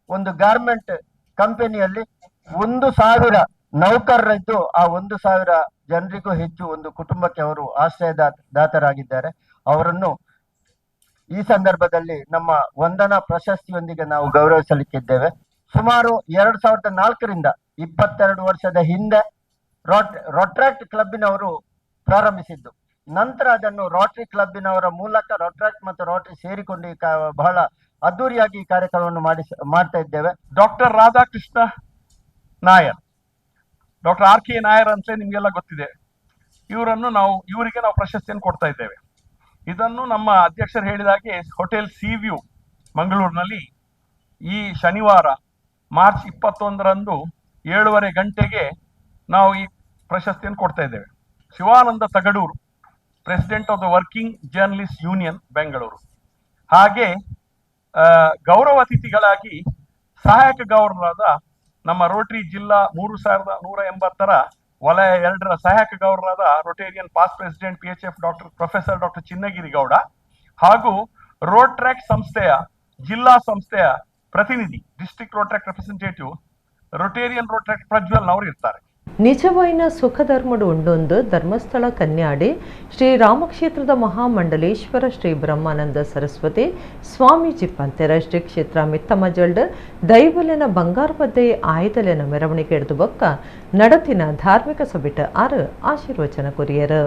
ಒಂದು ಗಾರ್ಮೆಂಟ್ ಕಂಪನಿಯಲ್ಲಿ 1,000 ನೌಕರರಿದ್ದು ಆ 1,000 ಜನರಿಗೂ ಹೆಚ್ಚು ಒಂದು ಕುಟುಂಬಕ್ಕೆ ಅವರು ಆಶ್ರಯದಾತರಾಗಿದ್ದಾರೆ. ಅವರನ್ನು ಈ ಸಂದರ್ಭದಲ್ಲಿ ನಮ್ಮ ವಂದನಾ ಪ್ರಶಸ್ತಿಯೊಂದಿಗೆ ನಾವು ಗೌರವಿಸಲಿಕ್ಕಿದ್ದೇವೆ. ಸುಮಾರು 2004ರಿಂದ 22 ವರ್ಷದ ಹಿಂದೆ ರೋಟ್ರಾಕ್ಟ್ ಕ್ಲಬ್ಬಿನವರು ಪ್ರಾರಂಭಿಸಿದ್ದು, ನಂತರ ಅದನ್ನು ರೋಟರಿ ಕ್ಲಬ್ಬಿನವರ ಮೂಲಕ ರೋಟ್ರಾಕ್ಟ್ ಮತ್ತು ರೋಟರಿ ಸೇರಿಕೊಂಡು ಬಹಳ ಅದ್ದೂರಿಯಾಗಿ ಈ ಕಾರ್ಯಕ್ರಮವನ್ನು ಮಾಡ್ತಾ ಇದ್ದೇವೆ. Doctor Radhakrishna Nair, doctor R K Nair ಅಂತ ನಿಮಗೆಲ್ಲ ಗೊತ್ತಿದೆ. ಇವರಿಗೆ ನಾವು ಪ್ರಶಸ್ತಿಯನ್ನು ಕೊಡ್ತಾ ಇದ್ದೇವೆ. ಇದನ್ನು ನಮ್ಮ ಅಧ್ಯಕ್ಷರು ಹೇಳಿದ ಹಾಗೆ hotel C view ಮಂಗಳೂರಿನಲ್ಲಿ ಈ ಶನಿವಾರ ಮಾರ್ಚ್ 21ರಂದು 7:30 ಗಂಟೆಗೆ ನಾವು ಈ ಪ್ರಶಸ್ತಿಯನ್ನು ಕೊಡ್ತಾ ಇದ್ದೇವೆ. Shivananda Tagadur, president of the working journalist union Bengaluru. ಹಾಗೆ ಗೌರವ ಅತಿಥಿಗಳಾಗಿ ಸಹಾಯಕ ಗವರ್ನರ್ ಆದ ನಮ್ಮ ರೋಟರಿ ಜಿಲ್ಲಾ 3180ರ ವಲಯ 2ರ ಸಹಾಯಕ ಗವರ್ನರ್ ಆದ Rotarian past president PHF doctor professor doctor Chinnagiri Gowda ಹಾಗೂ ರೋಟ್ರಾಕ್ಟ್ ಸಂಸ್ಥೆಯ ಜಿಲ್ಲಾ ಸಂಸ್ಥೆಯ ಪ್ರತಿನಿಧಿ district Rotaract representative Rotarian Rotaract Prajwal ಅವರು ಇರ್ತಾರೆ. ನಿಜವಾಯಿನ ಸುಖಧರ್ಮಡು ಉಂಡೊಂದು ಧರ್ಮಸ್ಥಳ ಕನ್ಯಾಡಿ ಶ್ರೀ ರಾಮಕ್ಷೇತ್ರದ ಮಹಾಮಂಡಲೇಶ್ವರ ಶ್ರೀ ಬ್ರಹ್ಮಾನಂದ ಸರಸ್ವತಿ ಸ್ವಾಮೀಜಿ ಪಂತೆರ ಶ್ರೀ ಕ್ಷೇತ್ರ ಮಿತ್ತಮಜಲ್ಡ್ ದೈವಲೆನ ಬಂಗಾರಪದ್ದೆ ಆಯುಧಲೆನ ಮೆರವಣಿಗೆ ಹಿಡಿದು ಬೊಕ್ಕ ನಡತಿನ ಧಾರ್ಮಿಕ ಸಭೆಟ ಆರು ಆಶೀರ್ವಚನ ಕೊರಿಯರು.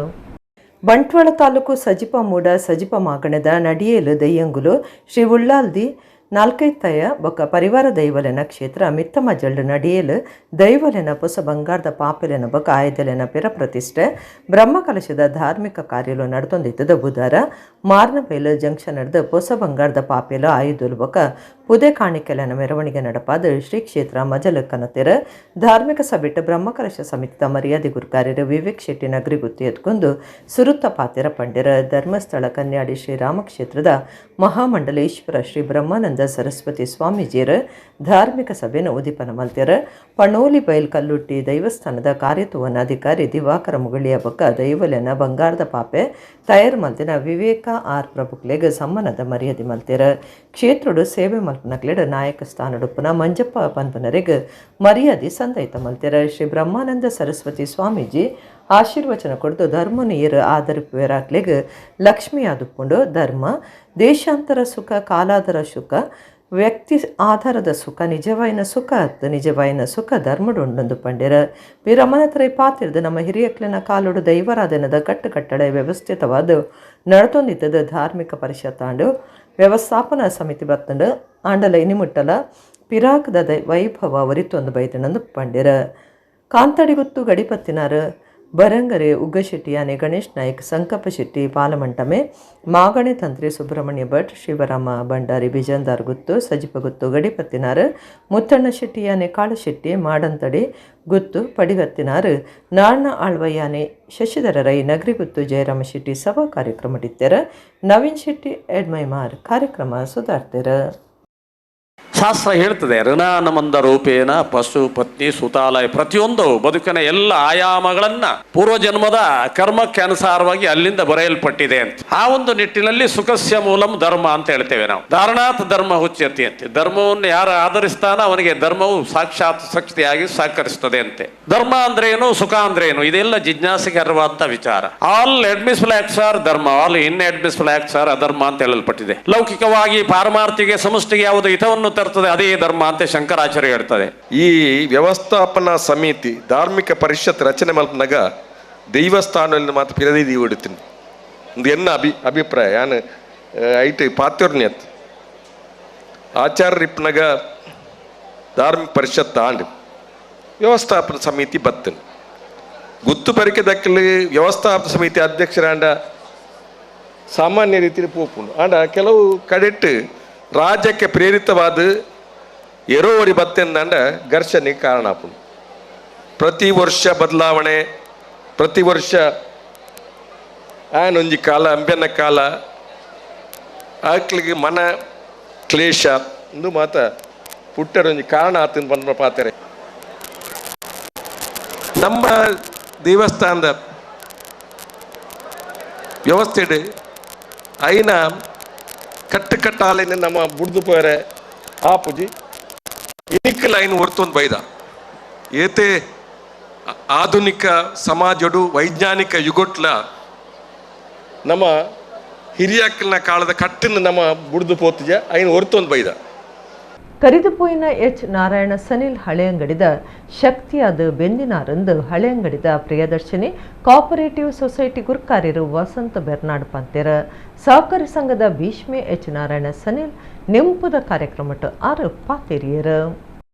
ಬಂಟ್ವಾಳ ತಾಲೂಕು ಸಜಿಪ ಮೂಡ ಸಜಿಪ ಮಾಗಣದ ನಡಿಯೇಲು ದಯ್ಯಂಗುಲು ಶ್ರೀ ಉಳ್ಳಾಲ್ದಿ ನಾಲ್ಕೈತ್ತಯ ಬೊಕ್ಕ ಪರಿವಾರ ದೈವಲೆನ ಕ್ಷೇತ್ರ ಮಿತ್ತಮಜಲ್ಡ್ ನಡಿಯಲು ದೈವಲೆನ ಪೊಸ ಬಂಗಾರದ ಪಾಪೆಲೆನ ಬೊಕ್ಕ ಆಯುಧಲೆನ ಪಿರ ಪ್ರತಿಷ್ಠೆ ಬ್ರಹ್ಮಕಲಶದ ಧಾರ್ಮಿಕ ಕಾರ್ಯಲು ನಡತೊಂದಿತ್ತದ ಬುಧಾರ ಮಾರ್ನಬೈಲು ಜಂಕ್ಷನ್ ನಡೆದ ಪೊಸ ಬಂಗಾರದ ಪಾಪೆಲು ಆಯುಧಲು ಬೊಕ್ಕ ಪುದೆ ಕಾಣಿಕೆಲೆನ ಮೆರವಣಿಗೆ ನಡಪಾದ ಶ್ರೀ ಕ್ಷೇತ್ರ ಮಜಲು ಕನತೆರ. ಧಾರ್ಮಿಕ ಸಭೆಟ್ ಬ್ರಹ್ಮಕಲಶ ಸಮಿತಿದ ಮರ್ಯಾದೆ ಗುರುಕಾರ್ಯರು ವಿವೇಕ್ ಶೆಟ್ಟಿ ನಗರಿಗುತ್ತಿ ಎತ್ಕೊಂಡು ಸುರುತ್ತ ಪಾತೆರ ಪಂಡೆರ. ಧರ್ಮಸ್ಥಳ ಕನ್ಯಾಡಿ ಶ್ರೀರಾಮಕ್ಷೇತ್ರದ ಮಹಾಮಂಡಲೇಶ್ವರ ಶ್ರೀ ಬ್ರಹ್ಮಾನಂದ ಸರಸ್ವತಿ ಸ್ವಾಮೀಜಿಯರ ಧಾರ್ಮಿಕ ಸಭೆಯನ್ನು ಉದಿಪನ ಮಲ್ತೆರ. ಪಣೋಲಿ ಬೈಲ್ ಕಲ್ಲುಟ್ಟಿ ದೈವಸ್ಥಾನದ ಕಾರ್ಯತುವನ ಅಧಿಕಾರಿ ದಿವಾಕರ ಮುಗಳಿಯ ಬೊಕ್ಕ ದೈವಲೆನ ಬಂಗಾರದ ಪಾಪೆ ತಯಾರು ಮಲ್ತಿನ ವಿವೇಕ ಆರ್ ಪ್ರಭುಕ್ಲೆಗ್ ಸಮ್ಮಾನದ ಮರ್ಯಾದೆ ಮಲ್ತೆರ. ಕ್ಷೇತ್ರಡು ಸೇವೆ ಮಲ್ಪನಕ್ಲೆಡ್ ನಾಯಕ ಸ್ಥಾನಡುಪ್ಪುನ ಮಂಜಪ್ಪ ಪನ್ಪನರೆಗ್ ಮರ್ಯಾದೆ ಸಂದೈತ ಮಲ್ತೆರ. ಶ್ರೀ ಬ್ರಹ್ಮಾನಂದ ಸರಸ್ವತಿ ಸ್ವಾಮೀಜಿ ಆಶೀರ್ವಚನ ಕೊಡ್ದು ಧರ್ಮ ನೀರು ಆಧರಿಪುವೆರಾಕ್ಲೆಗ್ ಲಕ್ಷ್ಮಿ ಆದುಪ್ಪುಂಡು. ಧರ್ಮ ದೇಶಾಂತರ ಸುಖ, ಕಾಲಾದರ ಸುಖ, ವ್ಯಕ್ತಿ ಆಧಾರದ ಸುಖ ನಿಜವಾಯಿನ ಸುಖ ಅತ್ತು ನಿಜವಾಯಿನ ಸುಖ ಧರ್ಮಡುಂಡೊಂದು ಪಂಡೆರ. ವೀರಮನತರೈ ಪಾತಿರ್ದು ನಮ್ಮ ಹಿರಿಯಕ್ಲಿನ ಕಾಲೋಡು ದೈವರಾಧನದ ಕಟ್ಟುಕಟ್ಟಳೆ ವ್ಯವಸ್ಥಿತವಾದ ನಡತೊಂದಿತ್ತದ ಧಾರ್ಮಿಕ ಪರಿಷತ್ತಾಂಡು ವ್ಯವಸ್ಥಾಪನಾ ಸಮಿತಿ ಬತ್ತಂಡು ಆಂಡಲ ಇನಿಮುಟ್ಟಲ ಪಿರಾಕದ ವೈಭವ ಒರಿತೊಂದು ಬೈದಣಂದು ಪಂಡೆರ. ಕಾಂತಡಿಗುತ್ತು ಗಡಿಪತ್ತಿನಾರು ಬರಂಗರೆ ಉಗ್ಗಶೆಟ್ಟಿ ಯಾನೆ ಗಣೇಶ್ ನಾಯ್ಕ್, ಸಂಕಪ್ಪ ಶೆಟ್ಟಿ ಪಾಲಮಂಟಮೆ, ಮಾಗಣೆ ತಂತ್ರಿ ಸುಬ್ರಹ್ಮಣ್ಯ ಭಟ್, ಶಿವರಾಮ ಭಂಡಾರಿ ಬಿಜಂದಾರ್ ಗುತ್ತು, ಸಜಿಪ ಗುತ್ತು ಗಡಿಪತ್ತಿನಾರ್, ಮುತ್ತಣ್ಣ ಶೆಟ್ಟಿ ಯಾನೆ ಕಾಳಶೆಟ್ಟಿ, ಮಾಡಂತಡಿ ಗುತ್ತು ಪಡಿಗತ್ತಿನಾರ್, ನಾಣ್ಣ ಆಳ್ವಯ್ಯಾನೆ ಶಶಿಧರ ರೈ, ನಗರಿಗುತ್ತು ಜಯರಾಮ ಶೆಟ್ಟಿ ಸಭಾ ಕಾರ್ಯಕ್ರಮ ಇತ್ತೆರ. ನವೀನ್ ಶೆಟ್ಟಿ ಎಡ್ಮೈಮಾರ್ ಕಾರ್ಯಕ್ರಮ ಸುಧಾರ್ತೆರ. ಶಾಸ್ತ್ರ ಹೇಳ್ತದೆ, ಋಣಾನಮಂದ ರೂಪೇಣ ಪಶು ಪತ್ನಿ ಸುತಾಲಯ ಪ್ರತಿಯೊಂದು ಬದುಕಿನ ಎಲ್ಲ ಆಯಾಮಗಳನ್ನ ಪೂರ್ವಜನ್ಮದ ಕರ್ಮಕ್ಕೆ ಅನುಸಾರವಾಗಿ ಅಲ್ಲಿಂದ ಬರೆಯಲ್ಪಟ್ಟಿದೆ ಅಂತ. ಆ ಒಂದು ನಿಟ್ಟಿನಲ್ಲಿ ಸುಖಸ್ಯ ಮೂಲಂ ಧರ್ಮ ಅಂತ ಹೇಳ್ತೇವೆ ನಾವು. ಧಾರಣಾತ್ ಧರ್ಮ ಉಚ್ಯತೆ ಅಂತೆ. ಧರ್ಮವನ್ನು ಯಾರು ಆಧರಿಸ್ತಾನೋ ಅವನಿಗೆ ಧರ್ಮವು ಸಾಕ್ಷಾತ್ ಶಕ್ತಿಯಾಗಿ ಸಹಕರಿಸ್ತದೆ ಅಂತೆ. ಧರ್ಮ ಅಂದ್ರೆ ಏನು, ಸುಖ ಅಂದ್ರೆ ಏನು, ಇದೆಲ್ಲ ಜಿಜ್ಞಾಸೆಗೆ ಅರ್ಹವಾದಂತ ವಿಚಾರ. All admissible acts are dharma, all inadmissible acts are adharma ಅಂತ ಹೇಳಲ್ಪಟ್ಟಿದೆ. ಲೌಕಿಕವಾಗಿ ಪಾರಮಾರ್ಥಿಗೆ ಸಮಷ್ಟಿಗೆ ಯಾವುದು ಹಿತವನ್ನು ತರ್ತದೆ ಅದೇ ಧರ್ಮ ಅಂತ ಶಂಕರಾಚಾರ್ಯ ಹೇಳ್ತದೆ. ಈ ವ್ಯವಸ್ಥಾಪನಾ ಸಮಿತಿ ಧಾರ್ಮಿಕ ಪರಿಷತ್ ರಚನೆ ಮಲ್ಪನಾಗ ದೈವಸ್ಥಾನದಲ್ಲಿ ಮಾತ್ರ ಪಿರದಿ ಹೊಡಿತೀನಿ ಒಂದು ಎನ್ನ ಅಭಿಪ್ರಾಯ. ಯಾನು ಐಟ್ ಪಾತ್ಯೋರ್ನಿಯತ್ ಆಚಾರ್ಯ ಇಪ್ಪನಾಗ ಧಾರ್ಮಿಕ ಪರಿಷತ್ ಆಂಡ್ ವ್ಯವಸ್ಥಾಪನಾ ಸಮಿತಿ ಬತ್ತನ್ ಗುತ್ತು ಪರಿಕೆ ದಕ್ಕಲಿ ವ್ಯವಸ್ಥಾಪನಾ ಸಮಿತಿ ಅಧ್ಯಕ್ಷರಾಂಡ ಸಾಮಾನ್ಯ ರೀತಿಯಲ್ಲಿ ಪೋಪುಂಡು. ಆಂಡ ಕೆಲವು ಕಡೆಟ್ ರಾಜ್ಯಕ್ಕೆ ಪ್ರೇರಿತವಾದ ಎರೋವರಿ ಬತ್ತೆಂದಂಡ ಘರ್ಷಣೆಗೆ ಕಾರಣ ಆಪುಂಡು. ಪ್ರತಿ ವರ್ಷ ಬದಲಾವಣೆ, ಪ್ರತಿ ವರ್ಷ ಆನೊಂಜಿ ಕಾಲ ಅಂಬೆನ ಕಾಲ ಆಕ್ಲಿಗೆ ಮನ ಕ್ಲೇಶ ಇಂದು ಮಾತ ಪುಟ್ಟರೊಂಜಿ ಕಾರಣ ಆತನ ಬಂದ ಪಾತ್ರೆ. ನಮ್ಮ ದೇವಸ್ಥಾನದ ವ್ಯವಸ್ಥೆ ಐನ ಕಟ್ಟುಕಟ್ಟಾಲೆನ ನಮ್ಮ ಬುಡ್ದು ಪೋರೆ ಆಪುಜಿ. ಇನಿಕ್ ಲೈನ್ ಹೊರ್ತೊಂದು ಬೈದ ಏತೆ ಆಧುನಿಕ ಸಮಾಜಡು ವೈಜ್ಞಾನಿಕ ಯುಗೊಟ್ಲ ನಮ್ಮ ಹಿರಿಯಾಕಲ್ನ ಕಾಲದ ಕಟ್ಟನ್ನು ನಮ್ಮ ಬುಡ್ದು ಪೋತುಜ ಐನ್ ಹೊರ್ತೊಂದು ಬೈದ. ಕರಿದುಪೋಯಿನ ಎಚ್ ನಾರಾಯಣ ಸನಿಲ್ ಹಳೆಯಂಗಡಿದ ಶಕ್ತಿಯಾದ ಬೆಂದಿನಾರಂದು ಹಳೆಯಂಗಡಿದ ಪ್ರಿಯದರ್ಶಿನಿ ಕೋಆಪರೇಟಿವ್ ಸೊಸೈಟಿ ಗುರ್ಕಾರ್ಯರು ವಸಂತ ಬೆರ್ನಾಡ್ ಪಂತೆರ. ಸಹಕಾರಿ ಸಂಘದ ಭೀಷ್ಮೆ ಎಚ್ ನಾರಾಯಣ ಸನಿಲ್ ನೆಂಪುದ ಕಾರ್ಯಕ್ರಮಟ್ಟು ಆರು ಪಾತೆರಿಯರು.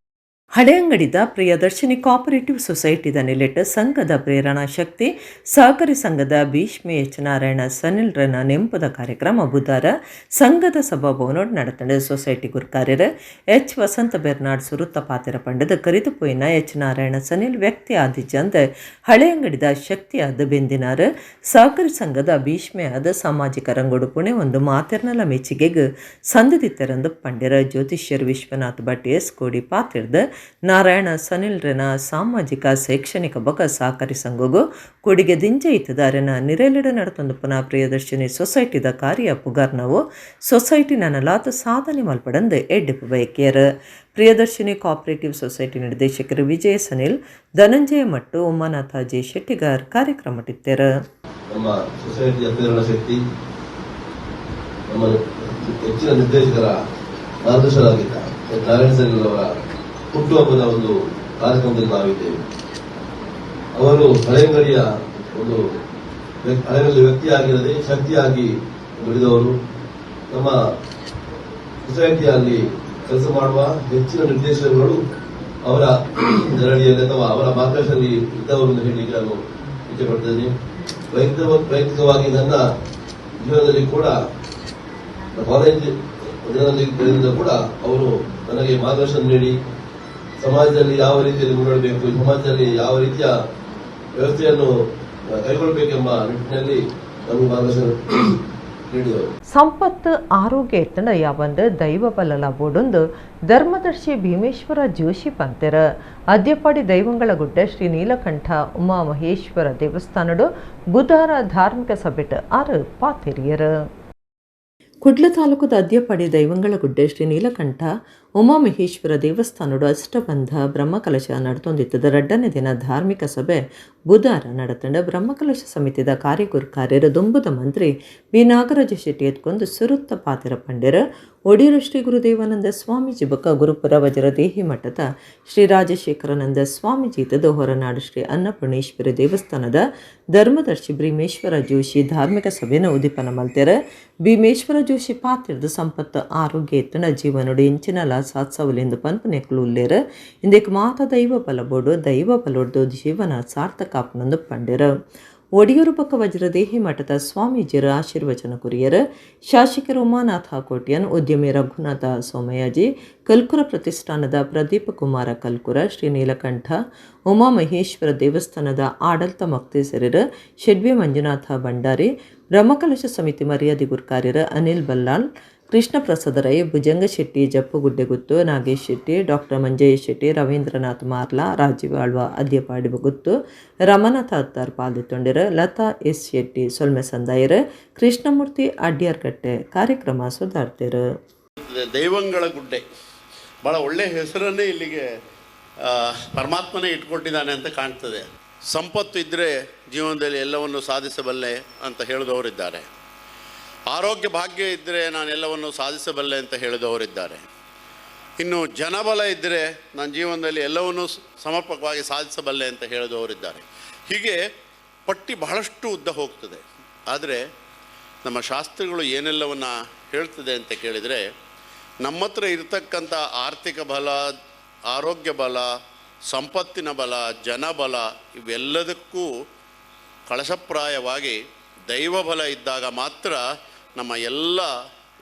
ಹಳೆಯಂಗಡಿದ ಪ್ರಿಯದರ್ಶಿನಿ ಕೋಆಪರೇಟಿವ್ ಸೊಸೈಟಿದ ನೆಲೆಟ್ ಸಂಘದ ಪ್ರೇರಣಾ ಶಕ್ತಿ ಸಹಕಾರಿ ಸಂಘದ ಭೀಷ್ಮೆ ಎಚ್ ನಾರಾಯಣ ಸನಿಲ್ರನ ನೆಂಪುದ ಕಾರ್ಯಕ್ರಮ ಬುಧಾರ ಸಂಘದ ಸಭಾಭವನೋಡ್ நடத்தண்டு. ಸೊಸೈಟಿ ಗುರ್ಕಾರ್ಯರು ಎಚ್ ವಸಂತ ಬೆರ್ನಾಡ್ ಸುರುತ್ತ ಪಾತಿರ ಪಂಡದ ಕರಿದುಪೋಯಿನ ಎಚ್ ನಾರಾಯಣ ಸನಿಲ್ ವ್ಯಕ್ತಿ ಆದಿಚಂದ ಹಳೆಯಂಗಡಿದ ಶಕ್ತಿಯಾದ ಬೆಂದಿನಾರ್ ಸಹಕಾರಿ ಸಂಘದ ಭೀಷ್ಮೆಯಾದ ಸಾಮಾಜಿಕ ರಂಗೋಡು ಪುಣೆ ಒಂದು ಮಾತೆರ್ನಲ ಮೆಚ್ಚುಗೆಗ್ ಸಂದದಿತ್ತರಂದು ಪಂಡ್ಯರ. ಜ್ಯೋತಿಷ್ಯರ್ ವಿಶ್ವನಾಥ್ ಭಟ್ ಎಸ್ ಕೋಡಿ ಪಾತಿರ್ದ ನಾರಾಯಣ ಸನಿಲ್ರನ ಸಾಮಾಜಿಕ ಶೈಕ್ಷಣಿಕ ಬೊಕ ಸಹಕಾರಿ ಸಂಘಗು ಕೊಡುಗೆ ದಿಂಜ ಇತ್ತದಾರನ ನಿರೆಲಿಡ ನಡತೊಂದು ಪುನಃ ಪ್ರಿಯದರ್ಶಿನಿ ಸೊಸೈಟಿದ ಕಾರ್ಯ ಪುಗಾರ್ನವು ಸೊಸೈಟಿ ನನಲಾತ ಸಾಧನೆ ಮಲ್ಪಡಂದು ಎಡ್ಡಿಪು ಬಯಕಿಯರ್. ಪ್ರಿಯದರ್ಶಿನಿ ಕೋಆಪರೇಟಿವ್ ಸೊಸೈಟಿ ನಿರ್ದೇಶಕರು ವಿಜಯ ಸನಿಲ್, ಧನಂಜಯ ಮಟ್ಟು, ಉಮಾನಾಥ ಜೆ ಶೆಟ್ಟಿಗಾರ್ ಕಾರ್ಯಕ್ರಮ ನಮ್ಮ ಸೊಸೈಟಿಯ ಪ್ರೇರಣಾ ಶಕ್ತಿ, ನಮ್ಮ ಹೆಚ್ಚಿನ ನಿರ್ದೇಶಕರ ಮಾರ್ಗದರ್ಶಕರಾಗಿದ್ದ ನಾರಾಯಣ ಸನಿಲ್ ಅವರ ಹುಟ್ಟುಹಬ್ಬದ ಒಂದು ಕಾರ್ಯಕ್ರಮದಲ್ಲಿ ನಾವಿದ್ದೇವೆ. ಅವರು ಹಳೆಯಂಗಡಿಯ ಒಂದು ಹಳೆಯಂಗಡಿ ವ್ಯಕ್ತಿಯಾಗಿರದೆ ಶಕ್ತಿಯಾಗಿ ದುಡಿದವರು. ನಮ್ಮ ಸೊಸೈಟಿಯಲ್ಲಿ ಕೆಲಸ ಮಾಡುವ ಹೆಚ್ಚಿನ ನಿರ್ದೇಶಕರುಗಳು ಅವರ ನೆರಳಿಯಲ್ಲಿ ಅಥವಾ ಅವರ ಮಾರ್ಗದರ್ಶನದಲ್ಲಿ ಇದ್ದವರು ಎಂದು ಹೇಳಲಿಕ್ಕೆ ನಾನು ಇಚ್ಛೆಪಡ್ತೇನೆ. ವೈಯಕ್ತಿಕವಾಗಿ ನನ್ನ ಜೀವನದಲ್ಲಿ ಕೂಡ, ಕಾಲೇಜ್ ದಿನದಲ್ಲಿ ಕೂಡ ಅವರು ನನಗೆ ಮಾರ್ಗದರ್ಶನ ನೀಡಿ, ಸಮಾಜದಲ್ಲಿ ಯಾವ ರೀತಿಯಲ್ಲಿ ಮುನ್ನಡೆಯಬೇಕು, ಸಮಾಜದಲ್ಲಿ ಯಾವ ರೀತಿಯ ವ್ಯವಸ್ಥೆಯನ್ನು ಕೈಗೊಳ್ಳಬೇಕೆಂಬ ನಿಟ್ಟಿನಲ್ಲಿ ನಮಗೆ ಮಾರ್ಗದರ್ಶನ ನೀಡಿದರು. ಸಂಪತ್ತು ಆರೋಗ್ಯ ಎತ್ತಣ ಯಾವಂದು ದೈವ ಬಲಲ ಬೋಡೊಂದು ಧರ್ಮದರ್ಶಿ ಭೀಮೇಶ್ವರ ಜೋಶಿ ಪಂತೆರ. ಅದ್ಯಪಾಡಿ ದೈವಂಗಳಗುಡ್ಡ ಶ್ರೀ ನೀಲಕಂಠ ಉಮಾ ಮಹೇಶ್ವರ ದೇವಸ್ಥಾನಡು ಬುಧಾರ ಧಾರ್ಮಿಕ ಸಭೆಟ್ ಆರು ಪಾತೆರಿಯರು. ಕುಡ್ಲ ತಾಲೂಕುದ ಅದ್ಯಪಾಡಿ ದೈವಂಗಳಗುಡ್ಡೆ ಶ್ರೀ ನೀಲಕಂಠ ಉಮಾಮಹೇಶ್ವರ ದೇವಸ್ಥಾನಡು ಅಷ್ಟಬಂಧ ಬ್ರಹ್ಮಕಲಶ ನಡತೊಂದಿತ್ತದ ರಡ್ಡನೇ ದಿನ ಧಾರ್ಮಿಕ ಸಭೆ ಬುಧಾರ ನಡತಂಡ. ಬ್ರಹ್ಮಕಲಶ ಸಮಿತಿದ ಕಾರ್ಯಗುರು ಕಾರ್ಯರ ದುಂಬುದ ಮಂತ್ರಿ ಬಿ ನಾಗರಾಜ ಶೆಟ್ಟಿ ಎತ್ಕೊಂಡು ಸುರುತ್ತ ಪಾತಿರ ಪಂಡ್ಯರ. ಒಡಿಯೂರು ಶ್ರೀ ಗುರುದೇವಾನಂದ ಸ್ವಾಮೀಜಿ ಬೊಕ್ಕ ಗುರುಪುರ ವಜ್ರದೇಹಿ ಮಠದ ಶ್ರೀ ರಾಜಶೇಖರಾನಂದ ಸ್ವಾಮೀಜಿ ಇತ್ತದ ಹೊರನಾಡು ಶ್ರೀ ಅನ್ನಪೂರ್ಣೇಶ್ವರಿ ದೇವಸ್ಥಾನದ ಧರ್ಮದರ್ಶಿ ಭೀಮೇಶ್ವರ ಜೋಶಿ ಧಾರ್ಮಿಕ ಸಭೆನ ಉದ್ದೀಪನ ಮಲ್ತೆರ. ಭೀಮೇಶ್ವರ ಜೋಶಿ ಪಾತ್ರದ ಸಂಪತ್ತು ಆರೋಗ್ಯ ಎತ್ತನ ಜೀವನೋಡು ಎಂಚಿನಲ ಸಾತ್ಸವಲೆಂದು ಪನ್ಪನೆಕ್ಲು ಉಲ್ಲೇರು ಇಂದೆಕ್ ಮಾತ ದೈವ ಬಲಬೋಡು ದೈವ ಬಲೊಡ್ದು ಜೀವನ ಸಾರ್ಥಕ ಆಪುನಂದು ಪಂಡೆರು. ಒಡಿಯೂರು ಪಕ್ಕ ವಜ್ರದೇಹಿ ಮಠದ ಸ್ವಾಮೀಜಿಯರ ಆಶೀರ್ವಚನ ಕುರಿಯರು ಶಾಸಕರು ಉಮಾನಾಥ ಕೋಟ್ಯನ್, ಉದ್ಯಮಿ ರಘುನಾಥ ಸೋಮಯಾಜಿ, ಕಲ್ಕುರ ಪ್ರತಿಷ್ಠಾನದ ಪ್ರದೀಪ ಕುಮಾರ ಕಲ್ಕುರ, ಶ್ರೀ ನೀಲಕಂಠ ಉಮಾಮಹೇಶ್ವರ ದೇವಸ್ಥಾನದ ಆಡಳಿತ ಮೊಕ್ತೇಸರರು ಶೆಡ್ವಿ ಮಂಜುನಾಥ ಭಂಡಾರಿ, ಬ್ರಹ್ಮಕಲಶ ಸಮಿತಿ ಮರ್ಯಾದೆ ಗುರ್ಕಾರ್ಯರು ಅನಿಲ್ ಬಲ್ಲಾಳ್, ಕೃಷ್ಣ ಪ್ರಸಾದ ರೈ, ಭುಜಂಗ ಶೆಟ್ಟಿ ಜಪ್ಪುಗುಡ್ಡೆಗುತ್ತು, ನಾಗೇಶ್ ಶೆಟ್ಟಿ, ಡಾಕ್ಟರ್ ಮಂಜಯ್ಯ ಶೆಟ್ಟಿ, ರವೀಂದ್ರನಾಥ್ ಮಾರ್ಲಾ, ರಾಜೀವ್ ಆಳ್ವ ಅದ್ಯಪಾಡಿ ಗುತ್ತು, ರಮನಾಥ ಅತ್ತಾರ್ ಪಾಲ್ದಿತ್ತೊಂಡಿರು, ಲತಾ ಎಸ್ ಶೆಟ್ಟಿ ಸೊಲ್ಮೆ ಸಂದಾಯರು, ಕೃಷ್ಣಮೂರ್ತಿ ಅಡ್ಯಾರ್ಕಟ್ಟೆ ಕಾರ್ಯಕ್ರಮ ಸುಧಾರ್ತಿರು. ದೈವಂಗಳ ಗುಡ್ಡೆ ಭಾಳ ಒಳ್ಳೆಯ ಹೆಸರನ್ನೇ ಇಲ್ಲಿಗೆ ಪರಮಾತ್ಮನೇ ಇಟ್ಕೊಟ್ಟಿದ್ದಾನೆ ಅಂತ ಕಾಣ್ತದೆ. ಸಂಪತ್ತು ಇದ್ದರೆ ಜೀವನದಲ್ಲಿ ಎಲ್ಲವನ್ನು ಸಾಧಿಸಬಲ್ಲೆ ಅಂತ ಹೇಳಿದವರಿದ್ದಾರೆ. ಆರೋಗ್ಯ ಭಾಗ್ಯ ಇದ್ದರೆ ನಾನೆಲ್ಲವನ್ನು ಸಾಧಿಸಬಲ್ಲೆ ಅಂತ ಹೇಳಿದವರಿದ್ದಾರೆ. ಇನ್ನು ಜನಬಲ ಇದ್ದರೆ ನಾನು ಜೀವನದಲ್ಲಿ ಎಲ್ಲವನ್ನೂ ಸಮರ್ಪಕವಾಗಿ ಸಾಧಿಸಬಲ್ಲೆ ಅಂತ ಹೇಳಿದವರಿದ್ದಾರೆ. ಹೀಗೆ ಪಟ್ಟಿ ಬಹಳಷ್ಟು ಉದ್ದ ಹೋಗ್ತದೆ. ಆದರೆ ನಮ್ಮ ಶಾಸ್ತ್ರಗಳು ಏನೆಲ್ಲವನ್ನು ಹೇಳ್ತದೆ ಅಂತ ಕೇಳಿದರೆ, ನಮ್ಮ ಹತ್ರ ಇರತಕ್ಕಂಥ ಆರ್ಥಿಕ ಬಲ, ಆರೋಗ್ಯ ಬಲ, ಸಂಪತ್ತಿನ ಬಲ, ಜನಬಲ ಇವೆಲ್ಲದಕ್ಕೂ ಕಳಶಪ್ರಾಯವಾಗಿ ದೈವಬಲ ಇದ್ದಾಗ ಮಾತ್ರ ನಮ್ಮ ಎಲ್ಲ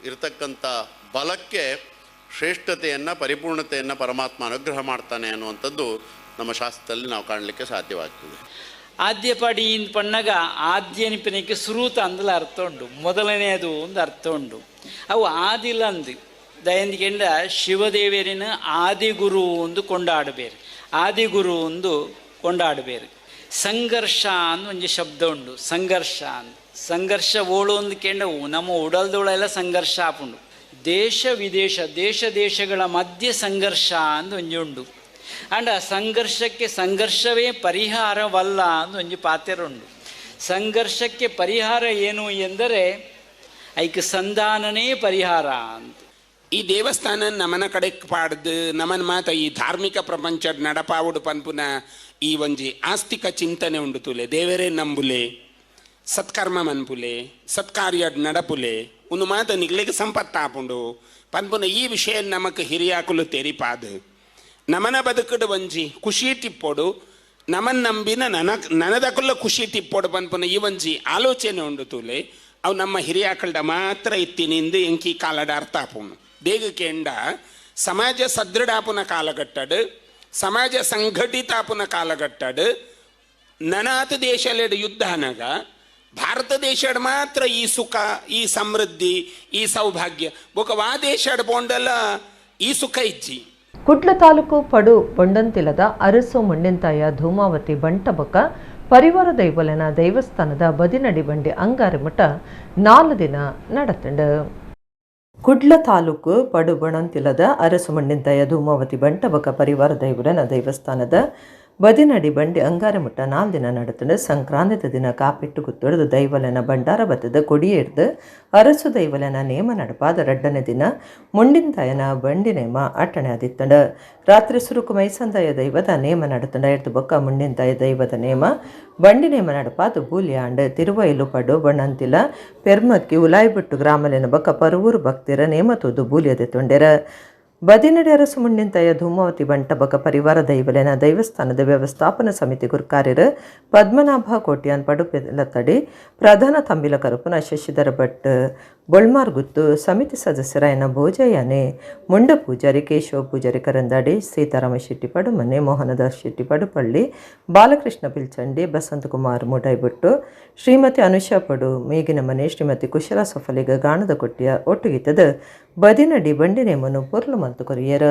ಇರತಕ್ಕಂಥ ಬಲಕ್ಕೆ ಶ್ರೇಷ್ಠತೆಯನ್ನು, ಪರಿಪೂರ್ಣತೆಯನ್ನು ಪರಮಾತ್ಮ ಅನುಗ್ರಹ ಮಾಡ್ತಾನೆ ಅನ್ನುವಂಥದ್ದು ನಮ್ಮ ಶಾಸ್ತ್ರದಲ್ಲಿ ನಾವು ಕಾಣಲಿಕ್ಕೆ ಸಾಧ್ಯವಾಗ್ತದೆ. ಆದ್ಯಪಾಡಿ ಪಣ್ಣಗ ಆದ್ಯನಿಪನಿಗೆ ಸುರೂತ ಅಂದಲ ಅರ್ಥ ಉಂಟು, ಮೊದಲನೆಯದು ಒಂದು ಅರ್ಥ ಉಂಟು. ಅವು ಆದಿಲ್ಲ ಅಂದು ದಯಂದಿಕೆಂಡ ಶಿವದೇವರಿನ ಆದಿಗುರು ಒಂದು ಕೊಂಡಾಡಬೇರು, ಆದಿಗುರು ಒಂದು ಕೊಂಡಾಡಬೇರು. ಸಂಘರ್ಷ ಅಂದು ಒಂದು ಶಬ್ದ ಉಂಟು, ಸಂಘರ್ಷ ಅಂದು. ಸಂಘರ್ಷ ಓಳು ಒಂದು ಕೆಂಡವು ನಮ್ಮ ಉಡಲ್ದೊಳೆಲ್ಲ ಸಂಘರ್ಷ ಆಪುಂಡು. ದೇಶ ವಿದೇಶ, ದೇಶ ದೇಶಗಳ ಮಧ್ಯೆ ಸಂಘರ್ಷ ಅಂದು ಒಂಜಿ ಉಂಡು. ಅಂಡ್ ಆ ಸಂಘರ್ಷಕ್ಕೆ ಸಂಘರ್ಷವೇ ಪರಿಹಾರವಲ್ಲ ಅಂದು ಒಂಜಿ ಪಾತೆರುಂಡು. ಸಂಘರ್ಷಕ್ಕೆ ಪರಿಹಾರ ಏನು ಎಂದರೆ ಐಕ್ ಸಂಧಾನನೇ ಪರಿಹಾರ ಅಂತ. ಈ ದೇವಸ್ಥಾನ ನಮನ ಕಡೆ ಪಾಡ್ದು ನಮನ ಮಾತ ಈ ಧಾರ್ಮಿಕ ಪ್ರಪಂಚ ನಡಪಾವುಡು ಪನ್ಪುನ ಈ ಒಂಜಿ ಆಸ್ತಿಕ ಚಿಂತನೆ ಉಂಡು ತುಲೆ. ದೇವರೇ ನಂಬುಲೆ, ಸತ್ಕರ್ಮ ಮನ್ಪುಲೆ, ಸತ್ಕಾರ್ಯ ನಡಪುಲೆ ಒಂದು ಮಾತ ನಿಗ್ಲಿಗೆ ಸಂಪತ್ತಾಪುಂಡು ಪನ್ಪುನ ಈ ವಿಷಯ ನಮಕ್ ಹಿರಿಯಾಕುಲು ತೆರಿಪಾದು. ನಮನ ಬದುಕುಡು ಒಂಜಿ ಖುಷಿ ತಿಪ್ಪೋಡು, ನಮನ್ ನಂಬಿನ ನನದಕುಲ್ಲ ಖುಷಿ ತಿಪ್ಪೋಡು ಪನ್ಪುನ ಈ ಒಂಜಿ ಆಲೋಚನೆ ಉಂಡು ತೂಲೆ. ಅವು ನಮ್ಮ ಹಿರಿಯಾಕಲ್ಡ ಮಾತ್ರ ಇತ್ತಿನಿಂದ ಎಂಕಿ ಕಾಲಡ ಅರ್ಥ ಆಪುಂಡು. ದೇಗ ಕೇಂಡ ಸಮಾಜ ಸದೃಢಾಪುನ ಕಾಲಘಟ್ಟಡು, ಸಮಾಜ ಸಂಘಟಿತಾಪುನ ಕಾಲಘಟ್ಟಡು, ನನಾತ ದೇಶಲೆಡು ಯುದ್ಧ ಅನಗ ಭಾರತ ದೇಶಡ್ ಮಾತ್ರ ಈ ಸುಖ, ಈ ಸಮೃದ್ಧಿ, ಈ ಸೌಭಾಗ್ಯ ಬೊಕ ವಾ ದೇಶಡ್ ಪೋಂಡಲ ಈ ಸುಖ ಇಜ್ಜಿ. ಕುಡ್ಲ ತಾಲೂಕು ಪಡು ಬೊಂಡಂತಿಲದ ಅರಸು ಮುಂಡೆಂತಾಯ ಧೂಮಾವತಿ ಬಂಟಬೊಕ್ಕ ಪರಿವಾರ ದೈವಲೆನ ದೇವಸ್ಥಾನದ ಬದಿನಡಿ ಬಂಡಿ ಅಂಗಾರೆ ಮಠ 4 ದಿನ ನಡತಂಡು. ಕುಡ್ಲ ತಾಲೂಕು ಪಡು ಬೊಣಂತಿಲದ ಅರಸು ಮಂಡೆಂತಾಯ ಧೂಮಾವತಿ ಬಂಟಬೊಕ್ಕ ಪರಿವಾರ ದೈವಲೆನ ದೇವಸ್ಥಾನದ ಬದಿನಡಿ ಬಂಡಿ ಅಂಗಾರೆ ಮುಟ್ಟ 4 ದಿನ ನಡತಂಡು. ಸಂಕ್ರಾಂತಿದ ದಿನ ಕಾಪಿಟ್ಟು ಗುತ್ತೊಡೆದು ದೈವಲೆನ ಭಂಡಾರ ಬತ್ತದ ಕೊಡಿಯೇರ್ದು ಅರಸು ದೈವಲೆನ ನೇಮ ನಡಪಾದ 2ನೇ ದಿನ ಮುಂಡಿಂತಾಯನ ಬಂಡಿ ನೇಮ ಅಟ್ಟಣೆ ಆದಿತ್ತಂಡ. ರಾತ್ರಿ ಸುರುಕು ಮೈಸಂದಾಯ ದೈವದ ನೇಮ ನಡತಂಡ. ಎಡ್ದು ಬೊಕ್ಕ ಮುಂಡಿಂತಾಯ ದೈವದ ನೇಮ ಬಂಡಿ ನೇಮ ನಡಪಾದ ಬೂಲಿಯಾಂಡ್ ತಿರುವೈಲು ಪಡು ಬಣ್ಣಂತಿಲ ಪೆರ್ಮಕ್ಕಿ ಉಲಾಯಿಬಿಟ್ಟು ಗ್ರಾಮಲೆನ ಬೊಕ್ಕ ಪರುವೂರು ಭಕ್ತಿರ ನೇಮ ತೂದು ಬೂಲಿಯದೆ ತೊಂಡೆರ. ಬದಿನಡಿ ಅರಸು ಮುಂಡಿಂತಾಯ ಧೂಮಾವತಿ ಬಂಟಬಕ ಪರಿವಾರ ದೈವಲೆನ ದೇವಸ್ಥಾನದ ವ್ಯವಸ್ಥಾಪನಾ ಸಮಿತಿ ಗುರ್ಕಾರ್ಯರು ಪದ್ಮನಾಭ ಕೋಟ್ಯಾನ್ ಪಡುಪೆಲತಡಿ, ಪ್ರಧಾನ ತಂಬಿಲ ಕರುಪುನ ಶಶಿಧರ ಭಟ್ ಬೊಳ್ಮಾರ್ ಗುತ್ತು, ಸಮಿತಿ ಸದಸ್ಯರಾಯನ ಭೋಜಯ್ಯನೆ, ಮುಂಡ ಪೂಜಾರಿ ಕೇಶವ ಪೂಜಾರಿ ಕರಂದಾಡಿ, ಸೀತಾರಾಮ ಶೆಟ್ಟಿ ಪಡುಮನೆ, ಮೋಹನದಾಸ್ ಶೆಟ್ಟಿ ಪಡುಪಳ್ಳಿ, ಬಾಲಕೃಷ್ಣ ಪಿಲ್ಚಂಡಿ, ಬಸಂತಕುಮಾರ್ ಮುಡೈಬುಟ್ಟು, ಶ್ರೀಮತಿ ಅನುಷಾ ಪಡು ಮೇಗಿನ ಮನೆ, ಶ್ರೀಮತಿ ಕುಶಲ ಸಫಲಿಗ ಗಾಣದ ಕೊಟ್ಟಿಯ ಒಟ್ಟುಗೀತದ ಬದಿನಡಿ ಬಂಡಿ ನೇಮನು ಪೊರ್ಲು ಮಂತು ಕೊರಿಯರ.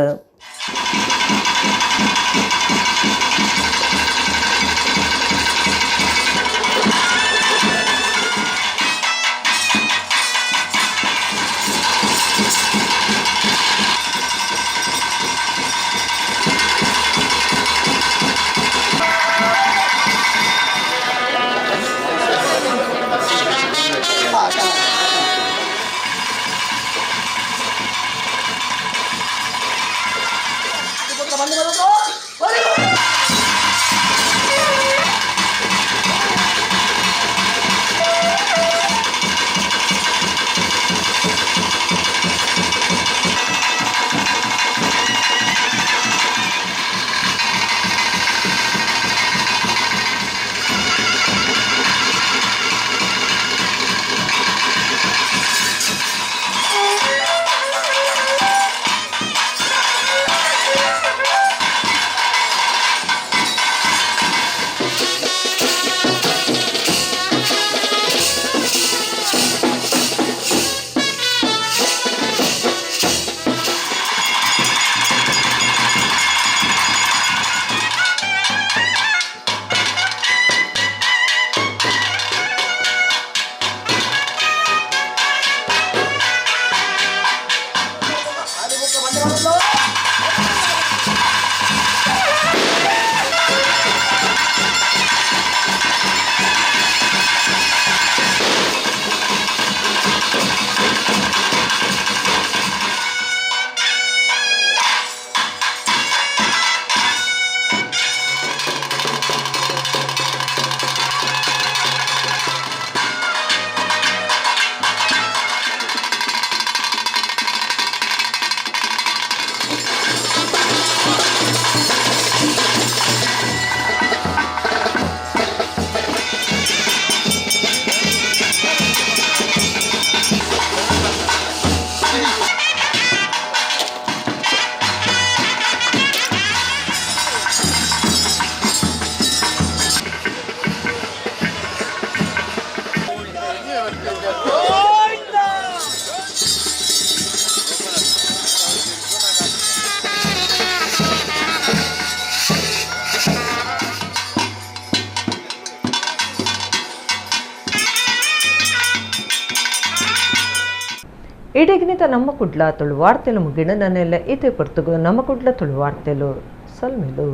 ಬಂದು ಬರೋದು. ಇಡೀಗ್ನಿತ ನಮ್ಮ ಕುಡ್ಲ ತುಳು ವಾರ್ತೆಲು ಮುಗಿಣ ನನ್ನೆಲ್ಲ ಇತೆ ಪೊರ್ತುಗು ನಮ್ಮ ಕುಡ್ಲ ತುಳು ವಾರ್ತೆಲು ಸಲ್ಮೆಲು.